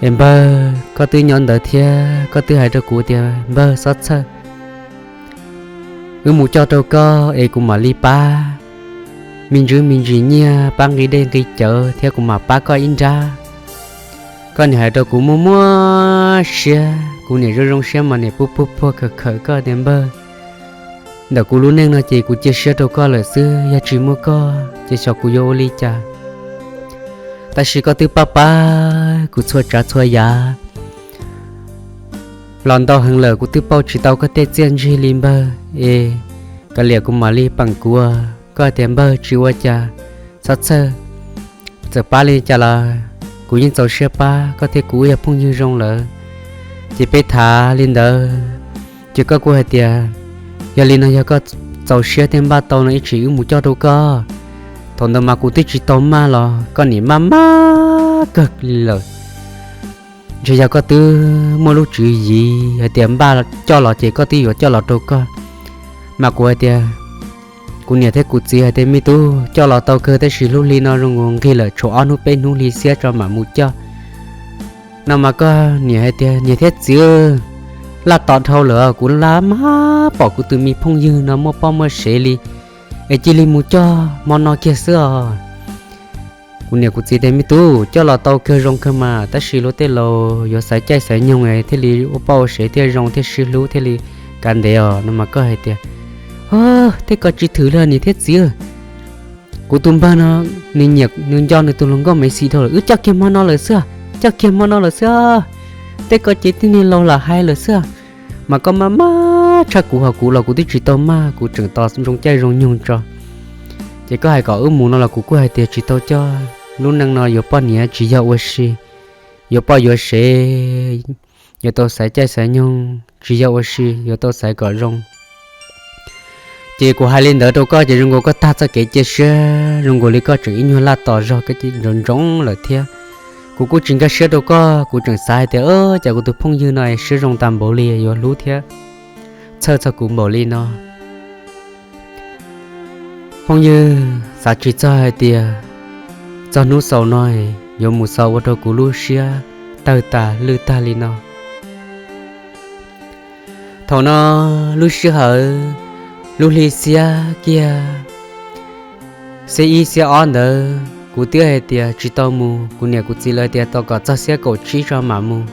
Es npawg, koj twb nyob ntawd thiab koj twb hais rau kuv tias npawg txhob txhawj, wb mus coj rau koj es kuv mam li pab me ntsis me ntsis nyiaj, pab nqi dej nqi cawv thiab kuv mam pab koj ib nrab. Koj niam hais rau kuv muaj muaj siab, kuv niam zoo zoo siab mas niam pub pub puag khawm khawm koj tias npawg, ntawm kuv lub neej no ces kuv cia siab rau koj lawm xwb, yog tsis muaj koj ces xyov kuv yuav ua li cas. Tab sis koj twb pab pab kuv txhua tsav txhua yam los ntau heev lawm, kuv twb pauj tsis tau koj tej txiaj ntsig li npawg. Es kav liam kuv mam li peem kuv. Koj tias npawg tsis ua cas, txhob txhawj, txawm pab li cas los kuv yeej txaus siab pab, koj thiab kuv wb yog phooj ywg zoo lawm. Ces peb tham li ntawd, ces koj kuj hais tias yog li no yog koj txaus siab thiab npaj tau no ib tsam wb mus coj rau koj. Thaum ntawd mas kuv twb tsis tau maj los koj niam maj maj kawg li lawm. Ntshe yog koj twb muaj lub tswv yim hais tias npaj coj los ces koj twb yuav coj los rau koj. Mas kuv hais tias, kuv niam thiab kuv txiv hais tias me tub, coj los tau kawg tab sis hnub hli no zoo nkaus nqig lawm, tshuav ob hnub peb hnub hli xiab tso mam mus coj. No mas koj niam hais tias niam thiab txiv, laj tom dhau lawm, kuv laj maj pom kuv tus me phooj ywg no muaj poj muaj sev li, es cia li mus coj hmo no kiag xwb os. Kuv niam kuv txiv tias me tub, coj los tau kawg zoo kawg mas, tab sis luag tej laus yuav xaiv caij xaiv nyoog thiaj li ua poj ua sev thiaj zoo thiaj sib hlub thiaj li kav ntev os. No mas koj hais tias, tej ko tsis thwm li niam thiab txiv, kuv tus npawg no nws nyiam nws nco nws tus hluas nkauj Maiv Xis dhau lawm, wb coj kiag hmo no lawm xwb, coj kiag hmo no lawm xwb. Tej ko ces tej niag laus lam hais lawm xwb, mas koj maj maj tshaj kuv ho kuv los kuv twb tsis tau maj, kuv tseem tos zoo caij zoo nyoog tso. Ces koj hais kom wb mus no los kuv kuj hais tias tsis tau coj, lub neej no yuav poj niam tsis yog ua si, yuav poj yuav sev, yuav tau xaiv caij xaiv nyoog, tsis yog ua si, yuav tau xaiv kom zoo. Ces kuv hais li ntawd rau koj ces zoo nkaus koj tag txoj kev cia siab, zoo nkaus li koj tseem ib nyuag laj tos zog koj ntsoov ntsoov lawm thiab. Kuv kuj tsis nkag siab rau koj, kuv tseem xav hais tias, Ov, cas kuv tus phooj ywg no siab zoo tas npaum li, yuav hlub thiab txhawj txog kuv npaum li no. Phooj ywg xav tsis txog hais tias txog hnub xaus no yuav mus xaus ua rau kuv lub siab tawg tas lwj tag li no. Thaum no lub sij hawm, lub hli xiab kiag xiab ib xiab ob ntawd kuv twb hais tias tsis tau mus, kuv niam kuv txiv lawv tias tos kom txog xiab kaum tsib tso mam mus.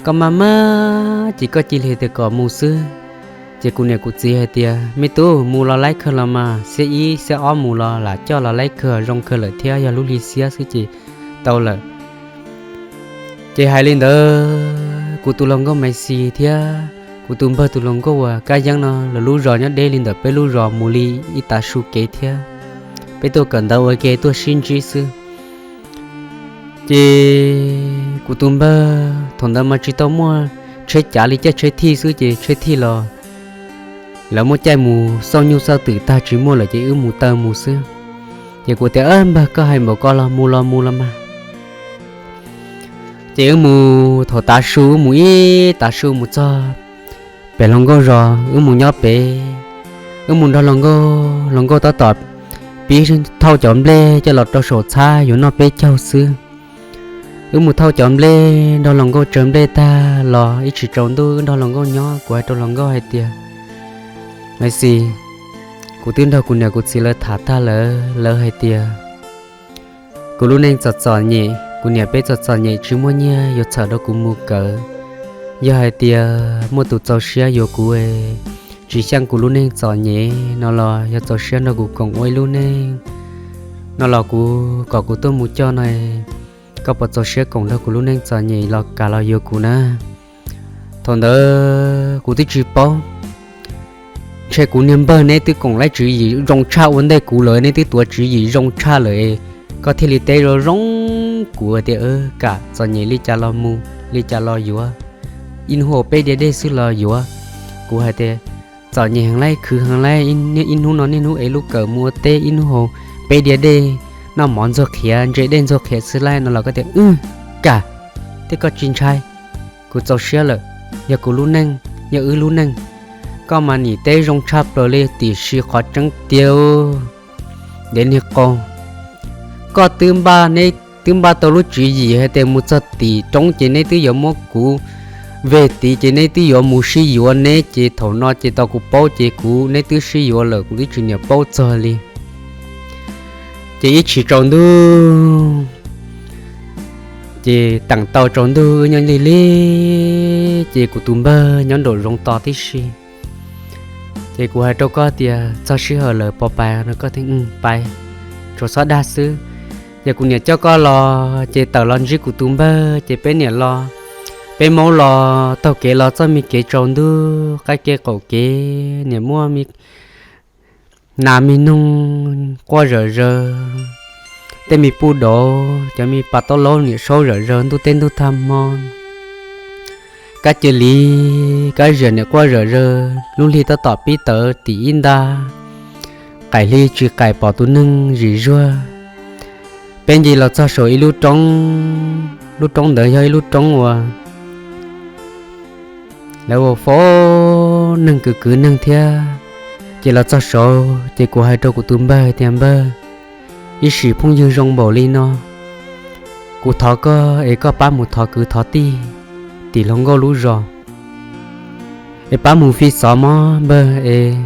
Koj maj maj ces koj cia li tias kom mus xwb. Ces kuv niam kuv txiv hais tias, Me tub, mus los laib kawg los mas, xiab ib xiab ob mus los lam coj los laib kawg, zoo kawg lawm thiab, yog lub hli xiab xwb ces tau lawm. Ces hais li ntawd, kuv tus hluas nkauj Maiv Xis thiab kuv tus npawg tus hluas nkauj uas Kab Yeeb no, lawv lub zos nyob deb li ntawm peb lub zos mus li ib tav su kev thiab. Peb tuaj kawm ntawv ua ke tuaj sib ntsib xwb. Ces kuv tus npawg thaum ntawd mas tsis tau muaj tsheb cav li, caij tsheb thij xwb, ces tsheb thij los lawv muaj caij mus xauj nyuj xauj twm tag tsis muaj lawm ces wb mus taw mus xwb. Ces kuv tias, Npawg, koj hais npaum ko los mus los mus los mas. Ces wb mus thaum tav su, wb mus ib tav su mus txog pem hluas nkauj zos, wb mus nyob pem, wb mus nrog hluas nkauj, hluas nkauj tab tom pib thauj cov nplej coj los rau saum txhab yuav noj peb caug xwb. Wb mus thauj cov nplej, nrog hluas nkauj tsaws nplej tag los ib tsam tsaus ntuj wb nrog hluas nkauj nyob, kuv hais rau hluas nkauj hais tias, Maiv Xis, kuv twb nrog kuv niam kuv txiv lawv tham tag lawm, lawv hais tias kuv lub neej txom txom nyem, kuv niam peb txom txom nyem tsis muaj nyiaj yuav txhawm rau kuv mus kawm. Yog hais tias muaj tus txaus siab yuav kuv, tsis xyeej kuv lub neej txom nyem no los yog txaus siab nrog kuv koom ua ib lub neej no los kuv kom kuv tuaj mus coj no, koj puas txaus siab koom nrog kuv lub neej txom nyem los kam los yuav kuv na? Thaum ntawd kuv twb tsis paub, ntshe kuv niag npawg neb twb koom laib tswv yim zoo tshaj ua ntej kuv lawm, neb twb tuav tswv yim zoo tshaj lawm, koj thiaj li teb zoo zoo kuv tias, Kam, txom nyem li cas los mus, li cas los yuav, ib hnub haus peb diav dej xwb los yuav. Kuv hais tias, Txom nyem heev laij, khwv heev laij, ib hnub no niaj hnub ev lub kawm mus ua teb, ib hnub haus peb diav dej, noj mov ntxuag qhiav, ntse dej ntxuag qhiav xwb laij no los koj tias, Wb, kam, tej koj tsis ntshai, kuv txaus siab lawm, yog kuv lub neej, yog wb lub neej. Koj mas nim teb zoo tshaj plaws li, tiam sis qhov tseeb tiag, dev niag qau, koj twb npaj, neb twb npaj tau lub tswv yim hais tias mus txog tim roob ces neb twb yuav muab kuv veg tid ces neb twb yuav mus sib yuav neb, ces thaum no ces tau kuv paub ces kuv, neb twb sib yuav lawm, kuv twb tsis niam paub txog li. Ces ib tsam tsaus ntuj, ces teem tau tsaus ntuj wb nyob lig lig, ces kuv tus npawg nyob nraum zoov tos tib si. Ces kuv hais rau koj tias txog sij hawm lawm pov pais no koj thiaj pais, tsuas txhob dag xwb. Ces kuv niam coj koj los ces tawm los ntsib kuv tus npawg ces peb niam los, peb maub los taug kev los txoj me kev tsaus ntuj, qaib kev qaum kev niam muaj me nas me noog quaj zom zaws, tej me puj dauv, cov me pas taub laub niam saub zom zaws ntuj teb ntuj tag hmo. Kab cia li, kab ziam niam quaj zom zaws, lub hli tab tom pib tawv tim ib nta, qaim hli tsis qaim pom tus neeg zim zuag. Peb nce los txog saum ib lub roob, lub roob ntawd yog ib lub roob uas lawv ua fo neeg kwv kwv neeg thiab. Ces los txog saud ces kuv hais rau kuv tus npawg tias, Npawg, ib sim phooj ywg zoo npaum li no, kuv thov koj es koj pab mus thov kwv thov tij tim hluas nkauj lub zos, es pab mus fi xov mog npawg, es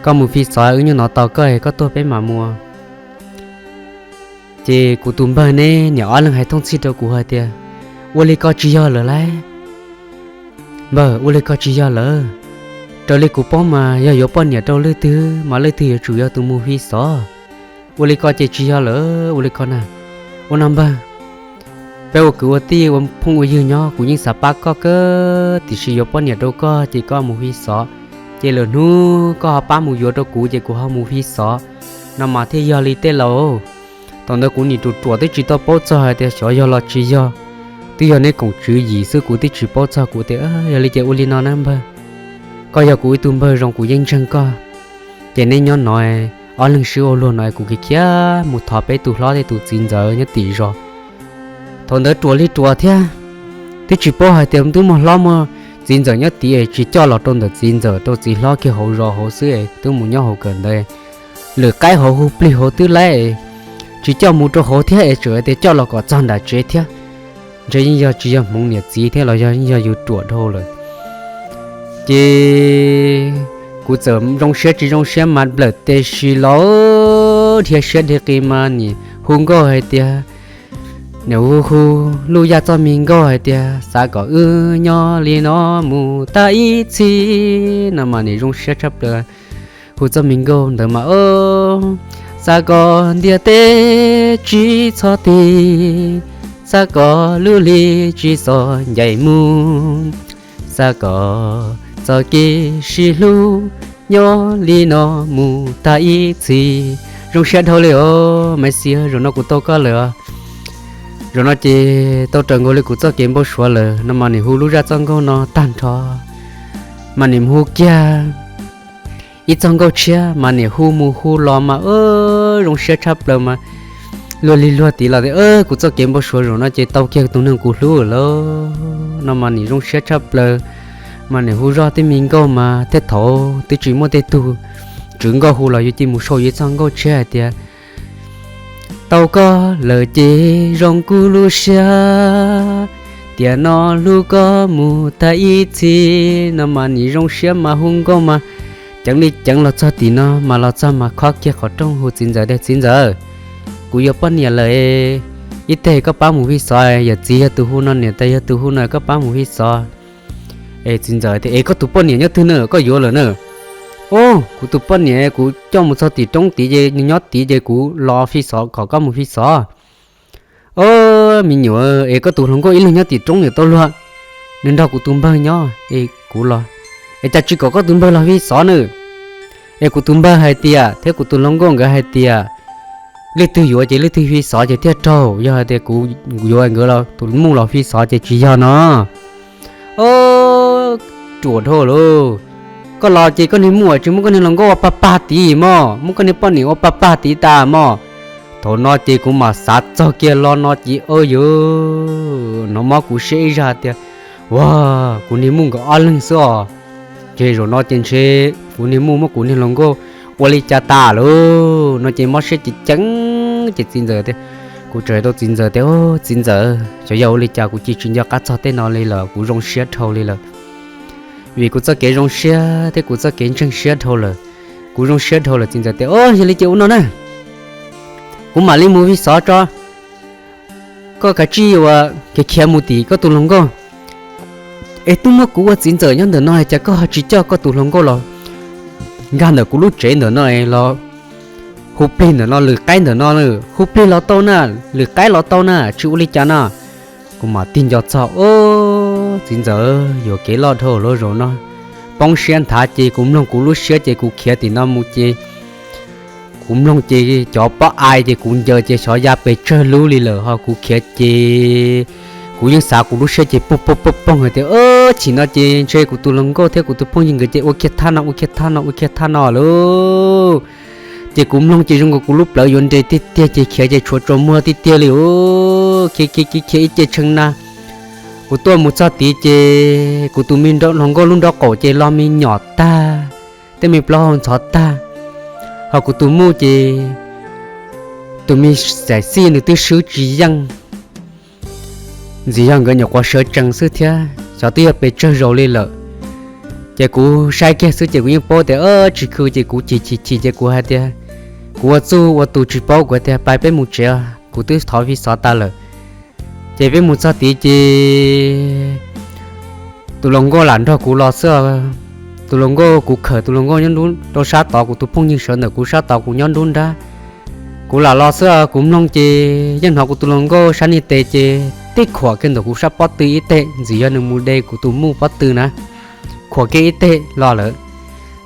koj mus fi xov wb nyob no tos koj es koj tuaj peb mam mus. Ces kuv tus npawg neb niam ob leeg hais thooj txhij rau kuv hais tias, Ua li ko tsis yog lawm lauj npawg, ua li ko tsis yog lawm. Raws li kuv paub mas yog yuav poj niam rau leej twg mas leej twg yuav tsum yog tus mus fi xov. Ua li ko ces tsis yog lawm, ua li ko na. Ua no npawg, peb ua kwv ua tij ua phooj ua ywg nyob, kuv yeej xav pab koj kawg, tiam sis yuav poj niam rau koj ces koj mus fi xov. Ces lwm hnub koj ho pab mus yuav rau kuv ces kuv ho mus fi xov. No mas thiaj yog li tej laus. Thaum ntawd kuv nim ruam ruam twb tsis tau paub txog hais tias xyov yog los tsis yog, twb yog neb koom tswv yim xwb kuv twb tsis paub txog. Kuv tias, Yog li ces ua li no na npawg, koj yog kuv ib tug npawg zoo kuv yeej ntseeg koj. Ces neb nyob no, ob leeg sib ua luag no, kuv khiav khiav mus thov peb tus hlob thiab tus txiv ntxawm nyob tim zos. Thaum ntawd ruam li ruam thiab, twb tsis paub hais tias twb muaj hlob muaj txiv ntxawm nyob tid, tsis coj los rau ntawm txiv ntxawm rau txiv hlob kiag hauv zos hauv xwb, twb mus nyob hauv kawm ntawd. Lwm qaib hauv hu plig hauv twb laib, tsis coj mus rau hauv thiab es tseem tias coj los kom txog nram tsev thiab. Ntshe yeej yog tsis yog hmoov niam txiv thiab los yog yeej yog yus ruam dhau lawm. Ces kuv txawm zoo siab tsis zoo siab mas nplawm tes si los dhia siab dhia qis mas nim hu nkauj hais tias, nim hu hu lub yaj txoj me nkauj hais tias, xav kom wb nyob li no mus tag ib txhis no mas nim zoo siab tshaj plaws. Hu txoj me nkauj ntawd mas, Xav kom ntiaj teb tsis txhob tiv, xav kom lub hli tsis txhob ncaim mus, xav kom txoj kev sib hlub nyob li no mus tag ib txhis. Zoo siab dhau li os maiv xiab, zaum no kuv tau koj lawm. Zaum no ces tau raws nkaus li kuv txoj kev npau suav lawm no mas nim hu lub zaj txoj nkauj no tag nrho, mas nim hu kiag ib txoj nkauj tshiab mas nim hu mus hu los mas zoo siab tshaj plaws mas luag li luag tid los tias, Kuv txoj kev npau suav zaum no ces tau kiag tus neeg kuv hlub lawm no mas nim zoo siab tshaj plaws. Mas nim hu zoj tej me nkauj mas tej thaum twb tsis muaj tej tug tswv nkauj hu los yuav cia mus sau ib txoj nkauj tshiab hais tias, Tau koj lawm ces zoo kuv lub siab, tiam no hlub koj mus tag ib txhis no mas nim zoo siab mas hu nkauj mas ceev li ceev los txog tim no mas los txog mas khob kiag qhov rooj hu txiv ntxawm tias, Txiv ntxawm, kuv yuav poj niam lawm, ib teg koj pab mus fi xov. Yawm txiv yog tus hu no, niam tais yog tus hu no, koj pab mus fi xov. Es txiv ntxawm tias, Es koj tus poj niam nyob twg na, koj yuav lawm na? Au, kuv tus poj niam kuv coj mus txog tim roob tid ces nws nyob tid ces kuv los fi xov kom koj mus fi xov. Au, me nyuam, es koj tus hluas nkauj ib leeg nyob tim roob niam tau luag, nws nrog kuv tus npawg nyob es kuv los, es cas tsis kom koj tus npawg los fi xov na? Es kuv tus npawg hais tias thiab kuv tus hluas nkauj nkawd hais tias leej twg yuav ces leej twg fi xov ces thiaj raug, yog hais tias kuv yuav nkawd los tus muj los fi xov ces tsis yog no. Au, ruam dhau lauj, koj los ces koj niag muj tsis muab koj niag hluas nkauj ua pag pag tid mog, muab koj niag poj niam ua pag pag tid tas mog. Thaum no ces kuv mam xav txog kiag lo no ces, au yawg, hnov mob kuv siab ib zaj tias, Ua, kuv niag muj nkawd ob leeg xwb os. Ces zaum no ces ntshe kuv niag muj muab kuv niag hluas nkauj ua li cas tas lauj no ces mob siab ceev ceev. Ces txiv ntxawm tias, kuv txawm hais rau txiv ntxawm tias, Txiv ntxawm, xyov yog ua li cas kuv cia tsis nco qab txog tej no li lawm, kuv zoo siab dhau li lawm. Vim kuv txoj kev zoo siab thiab kuv txoj kev ntseeg siab dhau lawm, kuv zoo siab dhau lawm. Txiv ntxawm tias, Au, yog li ces ua no na, kuv mam li mus fi xov tso, koj kav tsij ua khiav khiav mus tim koj tus hluas nkauj. Es twb muab kuv ua txiv ntxawm nyob ntawm no cas koj ho tsis coj koj tus hluas nkauj los nkag ntawm kuv lub tsev ntawm no los hu plig ntawm no, lwm qaib ntawm no, hu plig los tau na, lwm qaib los tau na, tsis ua li cas na. Kuv mam tig nco txog, Au, txiv ntxawm, yuam kev loj dhau lawm zaum no. Poob siab nthav ces kuv mloog kuv lub siab ces kuv khiav tim no mus ces kuv mloog ces cov pob ai ces kuv ncaws ces xyov ya pes tsawg lub li lawm ho kuv khiav ces kuv yeej xav kuv lub siab ces poog poog poog poog hais tias, Au, chim no ces ntshe kuv tus hluas nkauj thiab kuv tus phooj ywg nkawd ces ua kiag thaj no, ua kiag thaj no, ua kiag thaj no lauj. Ces kuv mloog ces zoo nkaus kuv lub plawv yuav nres tiag tiag ces khiav ces tshuav tsaus muag tiag tiag li. Khiav khiav khiav ib ce tshee na, kuv tuaj mus txog tid ces kuv tus me hluas nkauj lub nraub qaum ces lo me nyom tag, tej me plaub hau ntxhov tag, ho kuv tus muj ces tus me xaim xij nws twb swb tsis yeej. Ntxim yog nkawd nyuam qhuav sawv tsees xwb thiab xyov twb yog pes tsawg zaus li lawm. Ces kuv saib kiag xwb ces kuv yeej paub tias tsis khw ces kuv chim chim chim ces kuv hais tias, kuv ua txuj ua tus tsis paub, kuv tias, Pais peb mus tsev, kuv twb thov fi xov tas lawm. Ces peb mus txog tid ces tus hluas nkauj lam nrog kuv los xwb. Tus hluas nkauj, kuv khawm tus hluas nkauj nyob nruab rau sab tod, kuv tus phooj ywg sawv ntawm kuv sab tod, kuv nyob nruab nrab. Kuv lam los xwb, kuv mloog ces yeej hnov kuv tus hluas nkauj sab niag tes ces tib khuam kiag ntawm kuv sab pob tw ib teg, ntxim yog nws mus de kuv tus muj pob tw na, khuam kiag ib teg los lawm.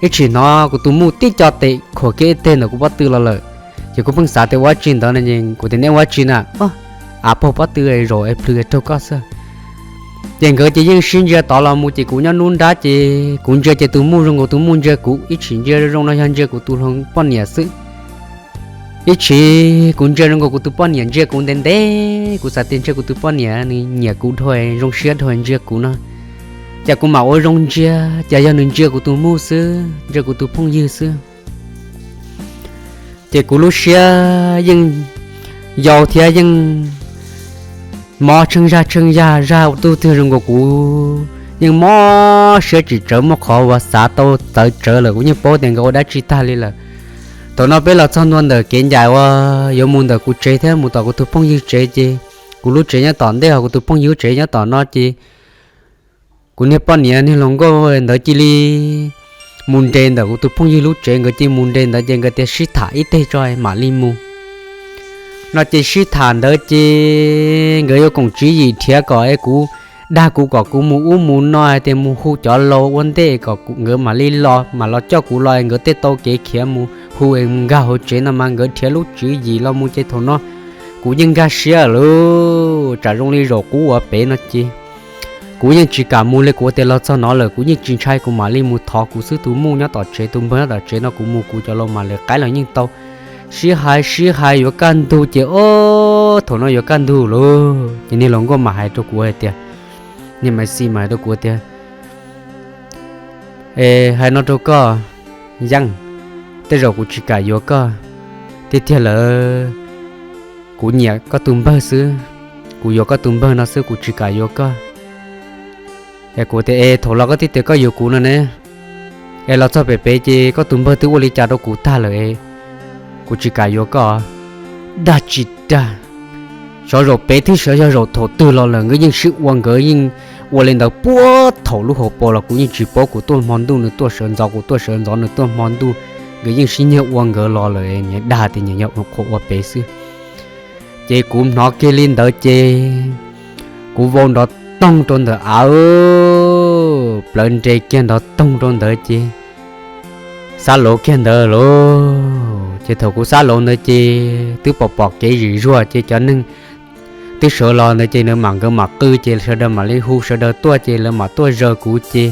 ib tshim hnov kuv tus muj tib co tes khuam kiag ib teg ntawm kuv pob tw los lawm. Ces kuv pheej xav tias ua dab tsi ntawd no, kuv tias neb ua dab tsi na? Av paug pob tw zaum es plhws raug koj xwb. Ces nkawd ces yeej sib ntsia tod los mus, ces kuv nyob nruab nrab ces kuv ntsia ces tus muj zoo nkaus tus muj ntsia kuv, ib tshim ntsia zoo no yog ntsia kuv tus hluas poj niam xwb. Ib tshim kuv ntsia zoo nkaus kuv tus poj niam ntsia kuv ntev ntev, kuv xav tias ntsia kuv tus poj niam nws nyiam kuv dhau, zoo siab dhau ntsia kuv no. Ces kuv mam ua zoo ntsia, ces yog nws ntsia kuv tus muj xwb, ntsia kuv tus phooj ywg xwb. Ces kuv lub siab yeej yau thiab yeej mob tsheej zaj tsheej zaj, zaj tug twg zoo nkaus kuv yeej mob siab tsis tsawv, muaj qhov uas xav tau txawv tsawv lawm, kuv yeej paub tias nkawd ua dab tsi tag li lawm. Thaum no peb los txog ntua ntawm kev ncaim uas yuav mus ntawm kuv tsev thiab mus tom kuv tus phooj ywg tsev, ces kuv lub tsev nyob tom ntej ho kuv tus phooj ywg lub tsev nyob tom no, ces kuv niag poj niam niag hluas nkauj ntawd cia li mus nres ntawm kuv tus phooj ywg lub tsev, nkawd cia li mus nres ntawd ces nkawd tias sib tham ib teg tso mam li mus no, ces sib tham ntawd ces nkawd yuav koom tswv yim nrhiav kom es kuv, dag kuv kom kuv mus ub mus no hais tias mus hu cov laus ua ntej kom nkawd mam li los, mam los coj kuv los es nkawd thiaj tau kev khiav mus hu es mus nkag hauv tsev no mas nkawd nrhiav lub tswv yim los mus ces thaum no kuv yeej nkag siab lawm, tsam zoo li zaum qub ua pem no ces kuv yeej tsis kam mus li, kuv ua tias los txog no lawm kuv yeej tsis ntshai, kuv mam li mus thov kuv xwb, tus muj nyob tom tsev tus npawg nyob tom tsev no kuv mus kuv cov laus mam lawv qaib los yeej tau. Sib hais sib hais yuav kaj ntug ces ob thaum no yuav kaj ntug lawm ces niag hluas nkauj mam hais rau kuv hais tias, niag Maiv Xis mas hais rau kuv tias, es hais no rau koj, Yeeb, tej zaum kuv tsis kam yuav koj, tiag tiag lawm kuv nyiam koj tus npawg xwb, kuv yuav koj tus npawg no xwb kuv tsis kam yuav koj. Es kuv tias es thaum los koj twb tias koj yuav kuv no ne, es los txog pem pem ces koj tus npawg twb ua li cas rau kuv tag lawm, kuv tsis kam yuav koj. Dag tsis dag, xyov zaum pem twb xyov yog zaum thaum twg los lawm nkawd yeej sib ua, nkawd yeej ua li ntawd puag thaum lub hauv paus los kuv yeej tsis paub, kuv tuaj hmo ntuj nws tuaj sawv ntxov, kuv tuaj sawv ntxov nws tuaj hmo ntuj, nkawd yeej sib nyiag ua nkawd los lawm, nyias dag tias nyias yog qhuas ua pem xwb. Ces kuv hnov kiag li ntawd ces kuv vau nrov toog rau ntawm av, plawv nres kiag nrov toog rau ntawd ces xab lauv kiag ntawd lauj. Ces thaum kuv xab lauv ntawd ces twb pom pom kev zim zuag ces cov neeg twb sawv los ntawd ces nws mam nkawd mam qw ces sawv daws mam li hu sawv daws tuaj ces lawv mam tuaj zaws kuv ces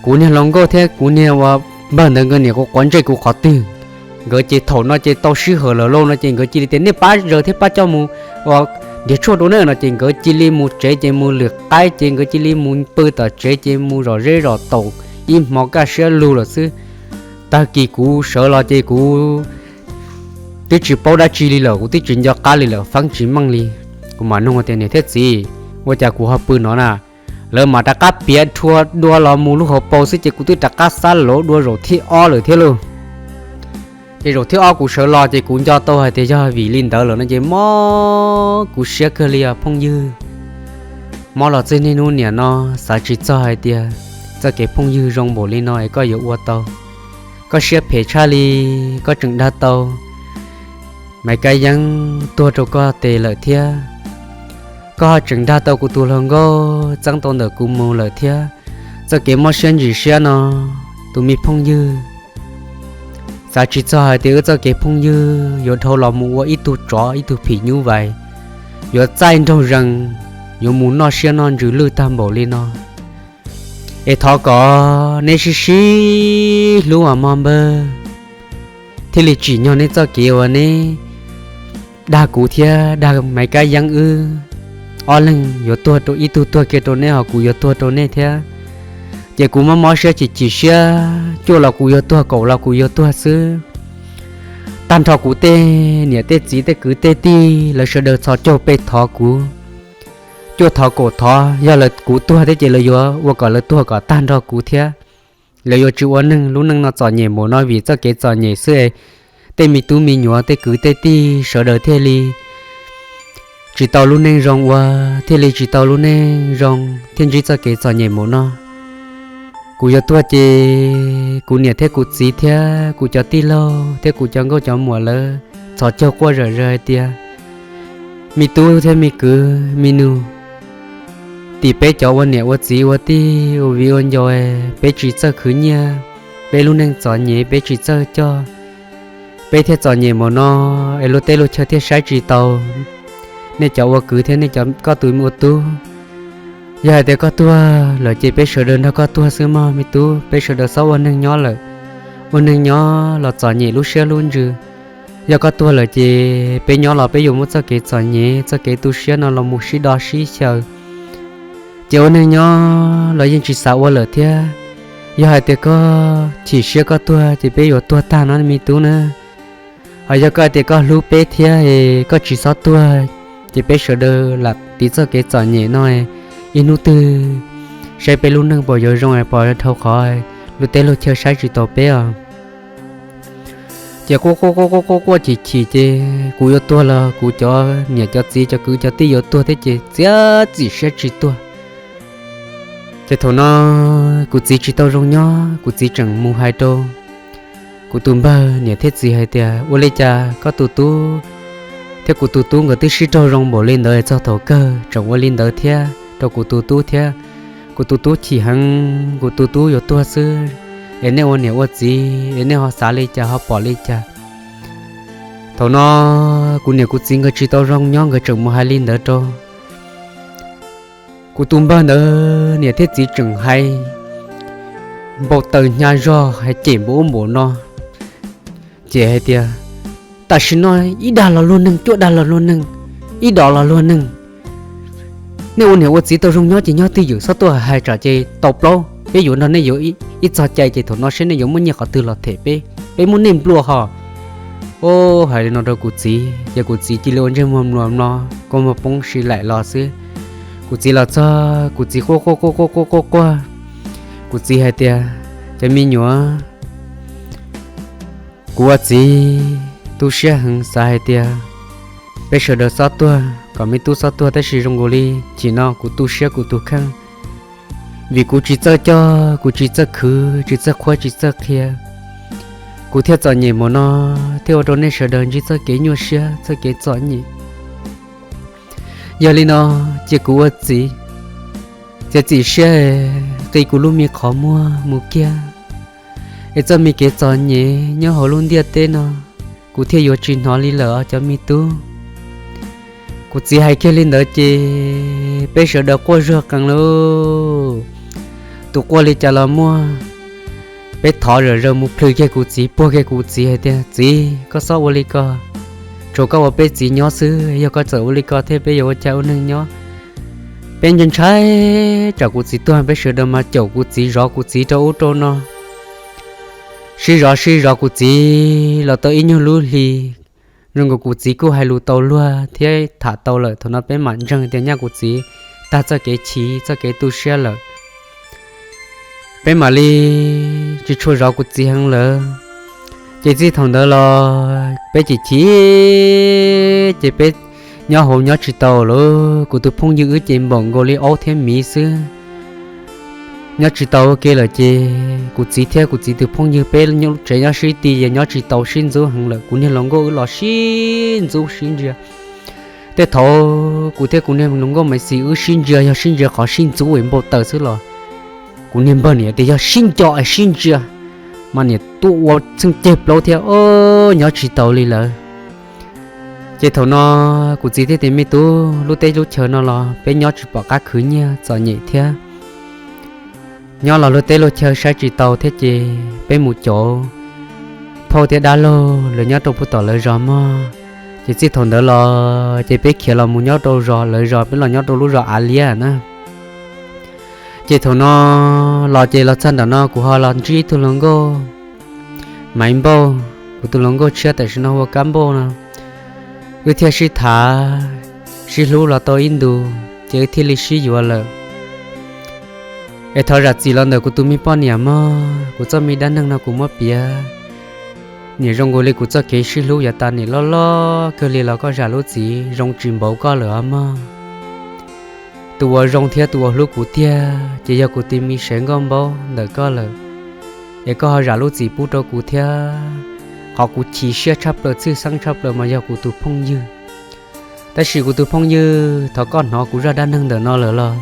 kuv niag hluas nkauj thiab kuv niag ua npawg ntawd nkawd niam kuv quav ntsej kuv qhov twg. Nkawd ces thaum no ces tau sij hawm lawm lauj no ces nkawd cia li tias nej pab zaws thiab pab coj mus ua nrhiav tshuaj rau nej no ces nkawd cia li mus tsev ces mus lwm qaib ces nkawd cia li mus pw tom tsev ces mus zom zeb zom taum ib hmo kaj siab lug lawm xwb. Tag kis kuv sawv los ces kuv twb tsis paub dab tsi li lawm, kuv twb tsis nco qab li lawm, feeb tsis meej li. Kuv mam nug tias niam thiab txiv, ua cas kuv ho pw no na? Lawv mam rov qab piav rhua dua los mus lub hauv paus xwb ces kuv twb rov qab xab lauv dua zaum thib ob lawm thiab lauj. Ces zaum thib ob kuv sawv los ces kuv nco tau hais tias yog vim li ntawd lawm no ces mob kuv siab kawg li os phooj ywg. Mob los txij niaj hnub niam no xav tsis txog hais tias txoj kev phooj ywg zoo npaum li no es koj yuav ua tau. Koj siab phem tshaj li, koj tseem dag tau Maiv Kab Yeeb tuag rau koj tes lawm thiab. Koj ho tseem dag tau kuv tus hluas nkauj txeeb tau ntawm kuv mus lawm thiab. Txoj kev mob siab ntsim siab no, tus me phooj ywg, xav tsis txog hais tias wb txoj kev phooj ywg yuav dhau los mus ua ib tug tsov ib tug phim nyuj vais, yuav txaij nraug zees, yuav mus noj siab noj ntsws lwj tag npaum li no. Es thov kom neb sib sib hlub os mog npawg, thiaj li tsim nyog neb txoj kev uas neb dag kuv thiab dag Maiv Kab Yeeb wb ob leeg yuav tuag rau, ib tug tuag kiag rau neb ho kuv yuav tuag rau nej thiab. Ces kuv mob mob siab chim chim siab, cuaj los kuv yuav tuag, kaum los kuv yuav tuag xwb. Tag nrho kuv tej niam tej txiv tej kwv tej tij lawv sawv daws txhos caug pes thov kuv, cuaj thov kaum thov, yog lawv kuv tuag thiab ces lawv yuav ua kom lawv tuag kom tag nrho kuv thiab. Lawv yuav tsis ua neeg lub neej no txom nyem npaum no vim txoj kev txom nyem xwb. Tej me tub me nyuam tej kwv tej tij sawv daws thiaj li tsis tau lub neej zoo ua, thiaj li tsis tau lub neej zoo thiaj ntsib txoj kev txom nyem npaum no. Kuv yuav tuag ces kuv niam thiab kuv txiv thiab kuv cov tij laug thiab kuv cov nkauj cov muam lawv txhos caug quaj zom zaws hais tias, me tub thiab me kwv me nus, tim peb cov ua niam ua txiv ua tij ua viv ua ncaus, peb tsis txawj khwv nyiaj, peb lub neej txom nyem peb tsis txawj coj, peb thiaj txom nyem npaum no, es luag tej luag chaw thiaj saib tsis taus nej cov ua kwv thiab nej cov koj tus ua tub. Yog hais tias koj tuag lawm ces peb sawv daws nrog koj tuag xwb mog me tub, peb sawv daws txhob ua neeg nyob lawm. Ua neeg nyob los txom nyem lub siab lub ntsws. Yog koj tuag lawm ces peb nyob los peb yuav muab txoj kev txom nyem txoj kev tu siab no los mus sib do sib xyaw, ces ua neeg nyob los yeej tsis xav ua lawm thiab. Yog hais tias koj chim siab koj tuag ces peb yuav tuag tag no me tub na. Hos yog koj hais tias koj hlub peb thiab koj tsis txhob tuag, ces peb sawv daws lam tiv txoj kev txom nyem no, ib hnub twg saib peb lub neej puas yuav zoo, puas dhau qhov luag tej luag chaw saib tsis taus peb os. Ces quaj quaj quaj quaj quaj chim chim ces kuv yuav tuag los kuv cov niam cov txiv cov kwv cov tij yuav tuag thiab ces txiav txim siab tsis tuag. Ces thaum no kuv txiv tsis tau zoo nyob, kuv txiv tseem mus hais rau kuv tus npawg niam thiab txiv hais tias, ua li cas koj tus tub thiab kuv tus tub nkawd twb sib raug zoo npaum li ntawd txog thaum kawg tseem ua li ntawd thiab rau kuv tus tub thiab. Kuv tus tub chim heev, kuv tus tub yuav tuag xwb, es nej ua niam ua txiv es nej ho xav li cas ho pom li cas? Thaum no kuv niam kuv txiv nkawd tsis tau zoo nyob nkawd tseem mus hais li ntawd rau kuv tus npawg ntawd niam thiab txiv tseem hais npau taws hnyav zog hais cem npaum ub npaum no. Ces hais tias, tam sim no ib dag los luag neeg, cuaj dag los luag neeg, ib dos los luag neeg. Nej ua niam ua txiv tau zoo nyob ces nyob twj ywm, txhob tuaj hais tsam ces tau plaub peb yuav nrog nej yuav ib txog cai ces thaum no seb nej yuav muaj nyiaj qhov twg los them peb, peb muab nej nplua ho. Ub, hais li no rau kuv txiv ces kuv txiv cia li ua ntsej muag mluas mlo, kua muag poob si laim los xwb. Kuv txiv los txog kuv txiv quaj quaj quaj quaj quaj quaj quaj. Kuv txiv hais tias, cov me nyuam, kuv ua txiv tu siab heev xav hais tias peb sawv daws txhob tuag, kom me tub txhob tuag, tab sis zoo nkaus li chim no kuv tu siab kuv tus kheej, vim kuv tsis txawj coj, kuv tsis txawj khwv, tsis txawj qhuab, tsis txawj qhia, kuv thiaj txom nyem npaum no, thiaj ua rau nej sawv daws ntsib txoj kev nyuaj siab, txoj kev txom nyem. Yog li no, cia kuv ua txiv txiav txim siab qi kuv lub me qhov muag mus kiag, es txoj me kev txom nyem nyob hauv lub ntiaj teb no kuv thiaj yuav tsis hnov li lawm os cov me tub. Kuv txiv hais kiag li ntawd ces peb sawv daws quaj zuag qees lauj. Tus quaj li cas los muaj. Peb thov zom zaws mus plhws kiag kuv txiv, puag kiag kuv txiv hais tias, txiv, koj txhob ua li ko, tsuas koj ua peb txiv nyob xwb, yog koj txawm ua li ko thiab peb yuav ua cas ua neeg nyob. Peb ntshai ntshai tsam kuv txiv tuag peb sawv daws mas caum kuv txiv zov kuv txiv rau ub rau no, sib zov sib zov kuv txiv los tau ib nyuag lub hli. Zoo nkaus kuv txiv kuj hais lus tau luag thiab tham tau lawm, thaum no peb mam ntseeg tias nyaj kuv txiv tag txoj kev chim txoj kev tu siab lawm. Peb mam li tsis tshua zov kuv txiv heev lawm. Ces txij thaum ntawd los peb chim chim ces peb nyob hauv nyob tsis tau lawm. Kuv tus phooj ywg wb ces npaum nkaus li aub thiab miv xwb. Nyob tsis tau ua ke lawm ces kuv txiv thiab kuv txiv tus phooj ywg peb tsev nyob sib ti ces nyob tsis tau, sib ntxub heev lawm. Kuv niag hluas nkauj wb los sib ntxub sib ntsia. Tej thaum kuv thiab kuv niag hluas nkauj Maiv Xis wb sib ntsia yog sib ntsia qhov sib ntxub es npau taws xwb los kuv niag npawg niam tias yog sib nco es sib ntsia, mas niam tuaj ua txheej ceg plaub thiab, nyob tsis tau li lawm. Ces thaum no kuv txiv thiaj tias, me tub, lub teb lub chaw no los peb nyob tsis pom qab khwv nyiaj, txom nyem thiab. Nyob los luag teb luag chaw saib tsis taus thiab ces peb mus caum phauj thiab dab laug lawv nyob rau puag tom lawv zos mog. Ces txij thaum ntawd los ces peb khiav los mus nyob rau zos lawv zos, peb los nyob rau lub zos Av Liab na. Ces thaum no los ces los txog nram no kuv ho los ntsib ib tug hluas nkauj Maiv Npauj, kuv tus hluas nkauj tshiab tam sim no hu ua Kab Npauj no. Wb thiaj sib tham sib hlub los tau ib ntus ces wb thiaj li sib yuav lawm. Es thov zam txim los ntawm kuv tus me poj niam mog, kuv txoj me dab neeg no kuv muab piav, nim zoo nkaus li kuv txoj kev sib hlub yav tas nim loj loj kawg li los koj zam lub txim, zoo tsis npaum koj lawm os mog. Tus uas zoo thiab tus uas hlub kuv tiag ces yog kuv tus me sev nkauj Npauj ntawm koj lawm, es koj ho zam lub txim pub rau kuv thiab. Qhov kuv chim siab tshaj plaws tshwj xeeb tshaj plaws mas yog kuv tus phooj ywg. Tab sis kuv tus phooj ywg, thov koj hnov kuv zaj dab neeg ntawm no lawm los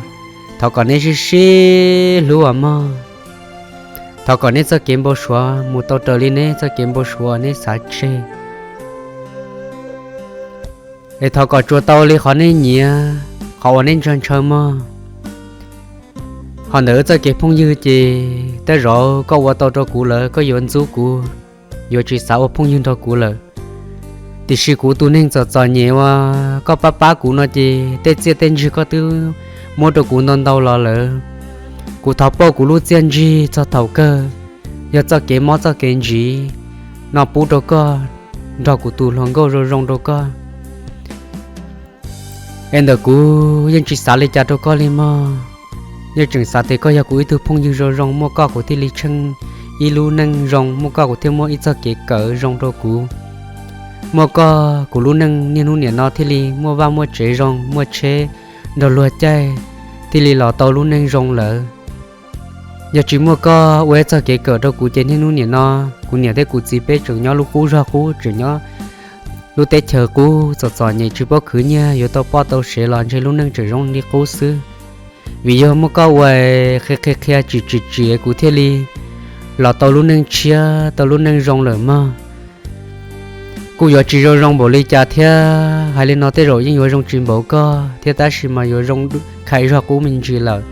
thov kom neb sib sib hlub os mog. Thov kom neb txoj kev npau suav mus tau raws li neb txoj kev npau suav neb xav tseg. Es thov kom tsuas tau li qhov neb nyiam, qhov uas neb ntshaw ntshaw mog. Ho ntawm wb txoj kev phooj ywg ces tej zaum koj ua tau rau kuv lawm koj yuav ntxub kuv, yuav tsis xav ua phooj ywg nrog kuv lawm. Tiam sis kuv tus neeg txom txom nyem uas koj pab pab kuv no ces tej txiaj tej ntsig koj twb muab rau kuv ntau ntau los lawm. Kuv thov pauj kuv lub txiaj ntsig txog thaum kawg, yog txoj kev mob txoj kev ntsiv no pub rau koj, nrog kuv tus hluas nkauj zoo zoo rau koj. Es ntawm kuv yeej tsis xav li cas rau koj li mog. Yeej tseem xav tias koj yog kuv ib tug phooj ywg zoo zoo, muaj koj kuv thiaj li tsheej ib lub neej zoo, muaj koj kuv thiaj muaj ib txoj kev kawm zoo rau kuv. Muaj koj kuv lub neej niaj hnub niam no thiaj li muaj vaj muaj tsev zoo, muaj tsheb nrog luag caij, thiaj li los tau lub neej zoo lawm. Yog tsis muaj koj ua ib txoj kev kawm rau kuv ces niaj hnub niam no kuv niam thiab kuv txiv peb tseem nyob lub qub zog qub, tseem nyob lub teb chaws qub txom txom nyem tsis paub khwv nyiaj yuav tau poj tau sev los ntshe lub neej tseem zoo li qub xwb. Vim yog muaj koj ua qhia qhia qhia tsim tsim tsim kuv thiaj li los tau lub neej tshiab tau lub neej zoo lawm mog. Kuj yuav tsis zoo zoo npaum li cas thiab, hais li no tej zaum yeej yuav zoo tsis npaum koj thiab tab sis mas yuav zoo khais zog qub me ntsis lawm.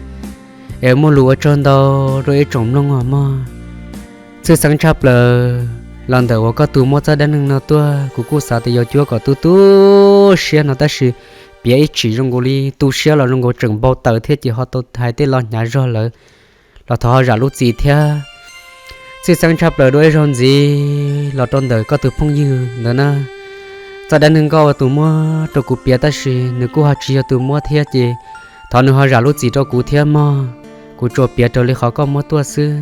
Es muaj lus ua tsaug ntau rau ib tsoom mloog os mog. Tshwj xeeb tshaj plaws los ntawm uas koj tus muab txoj dab neeg no tuaj, kuv kuj xav tias yuav cuab kom tu tu siab no tab sis piav ib tshim zoo nkaus li tu siab los zoo nkaus tseem npau taws thiab ces ho tau hais tej lo hnyav zog lawm los thov ho zam lub txim thiab. Tshwj xeeb tshaj plaws dua ib zaug ntxiv los rau ntawm koj tus phooj ywg ntawd na. Txoj dab neeg nkauj ua tus muab rau kuv piav tab sis nws kuj ho tsis yog tus muab thiab ces thov nws ho zam lub txim rau kuv thiab mog. Kuv tsuas piav raws li qhov koj muab tuaj xwb.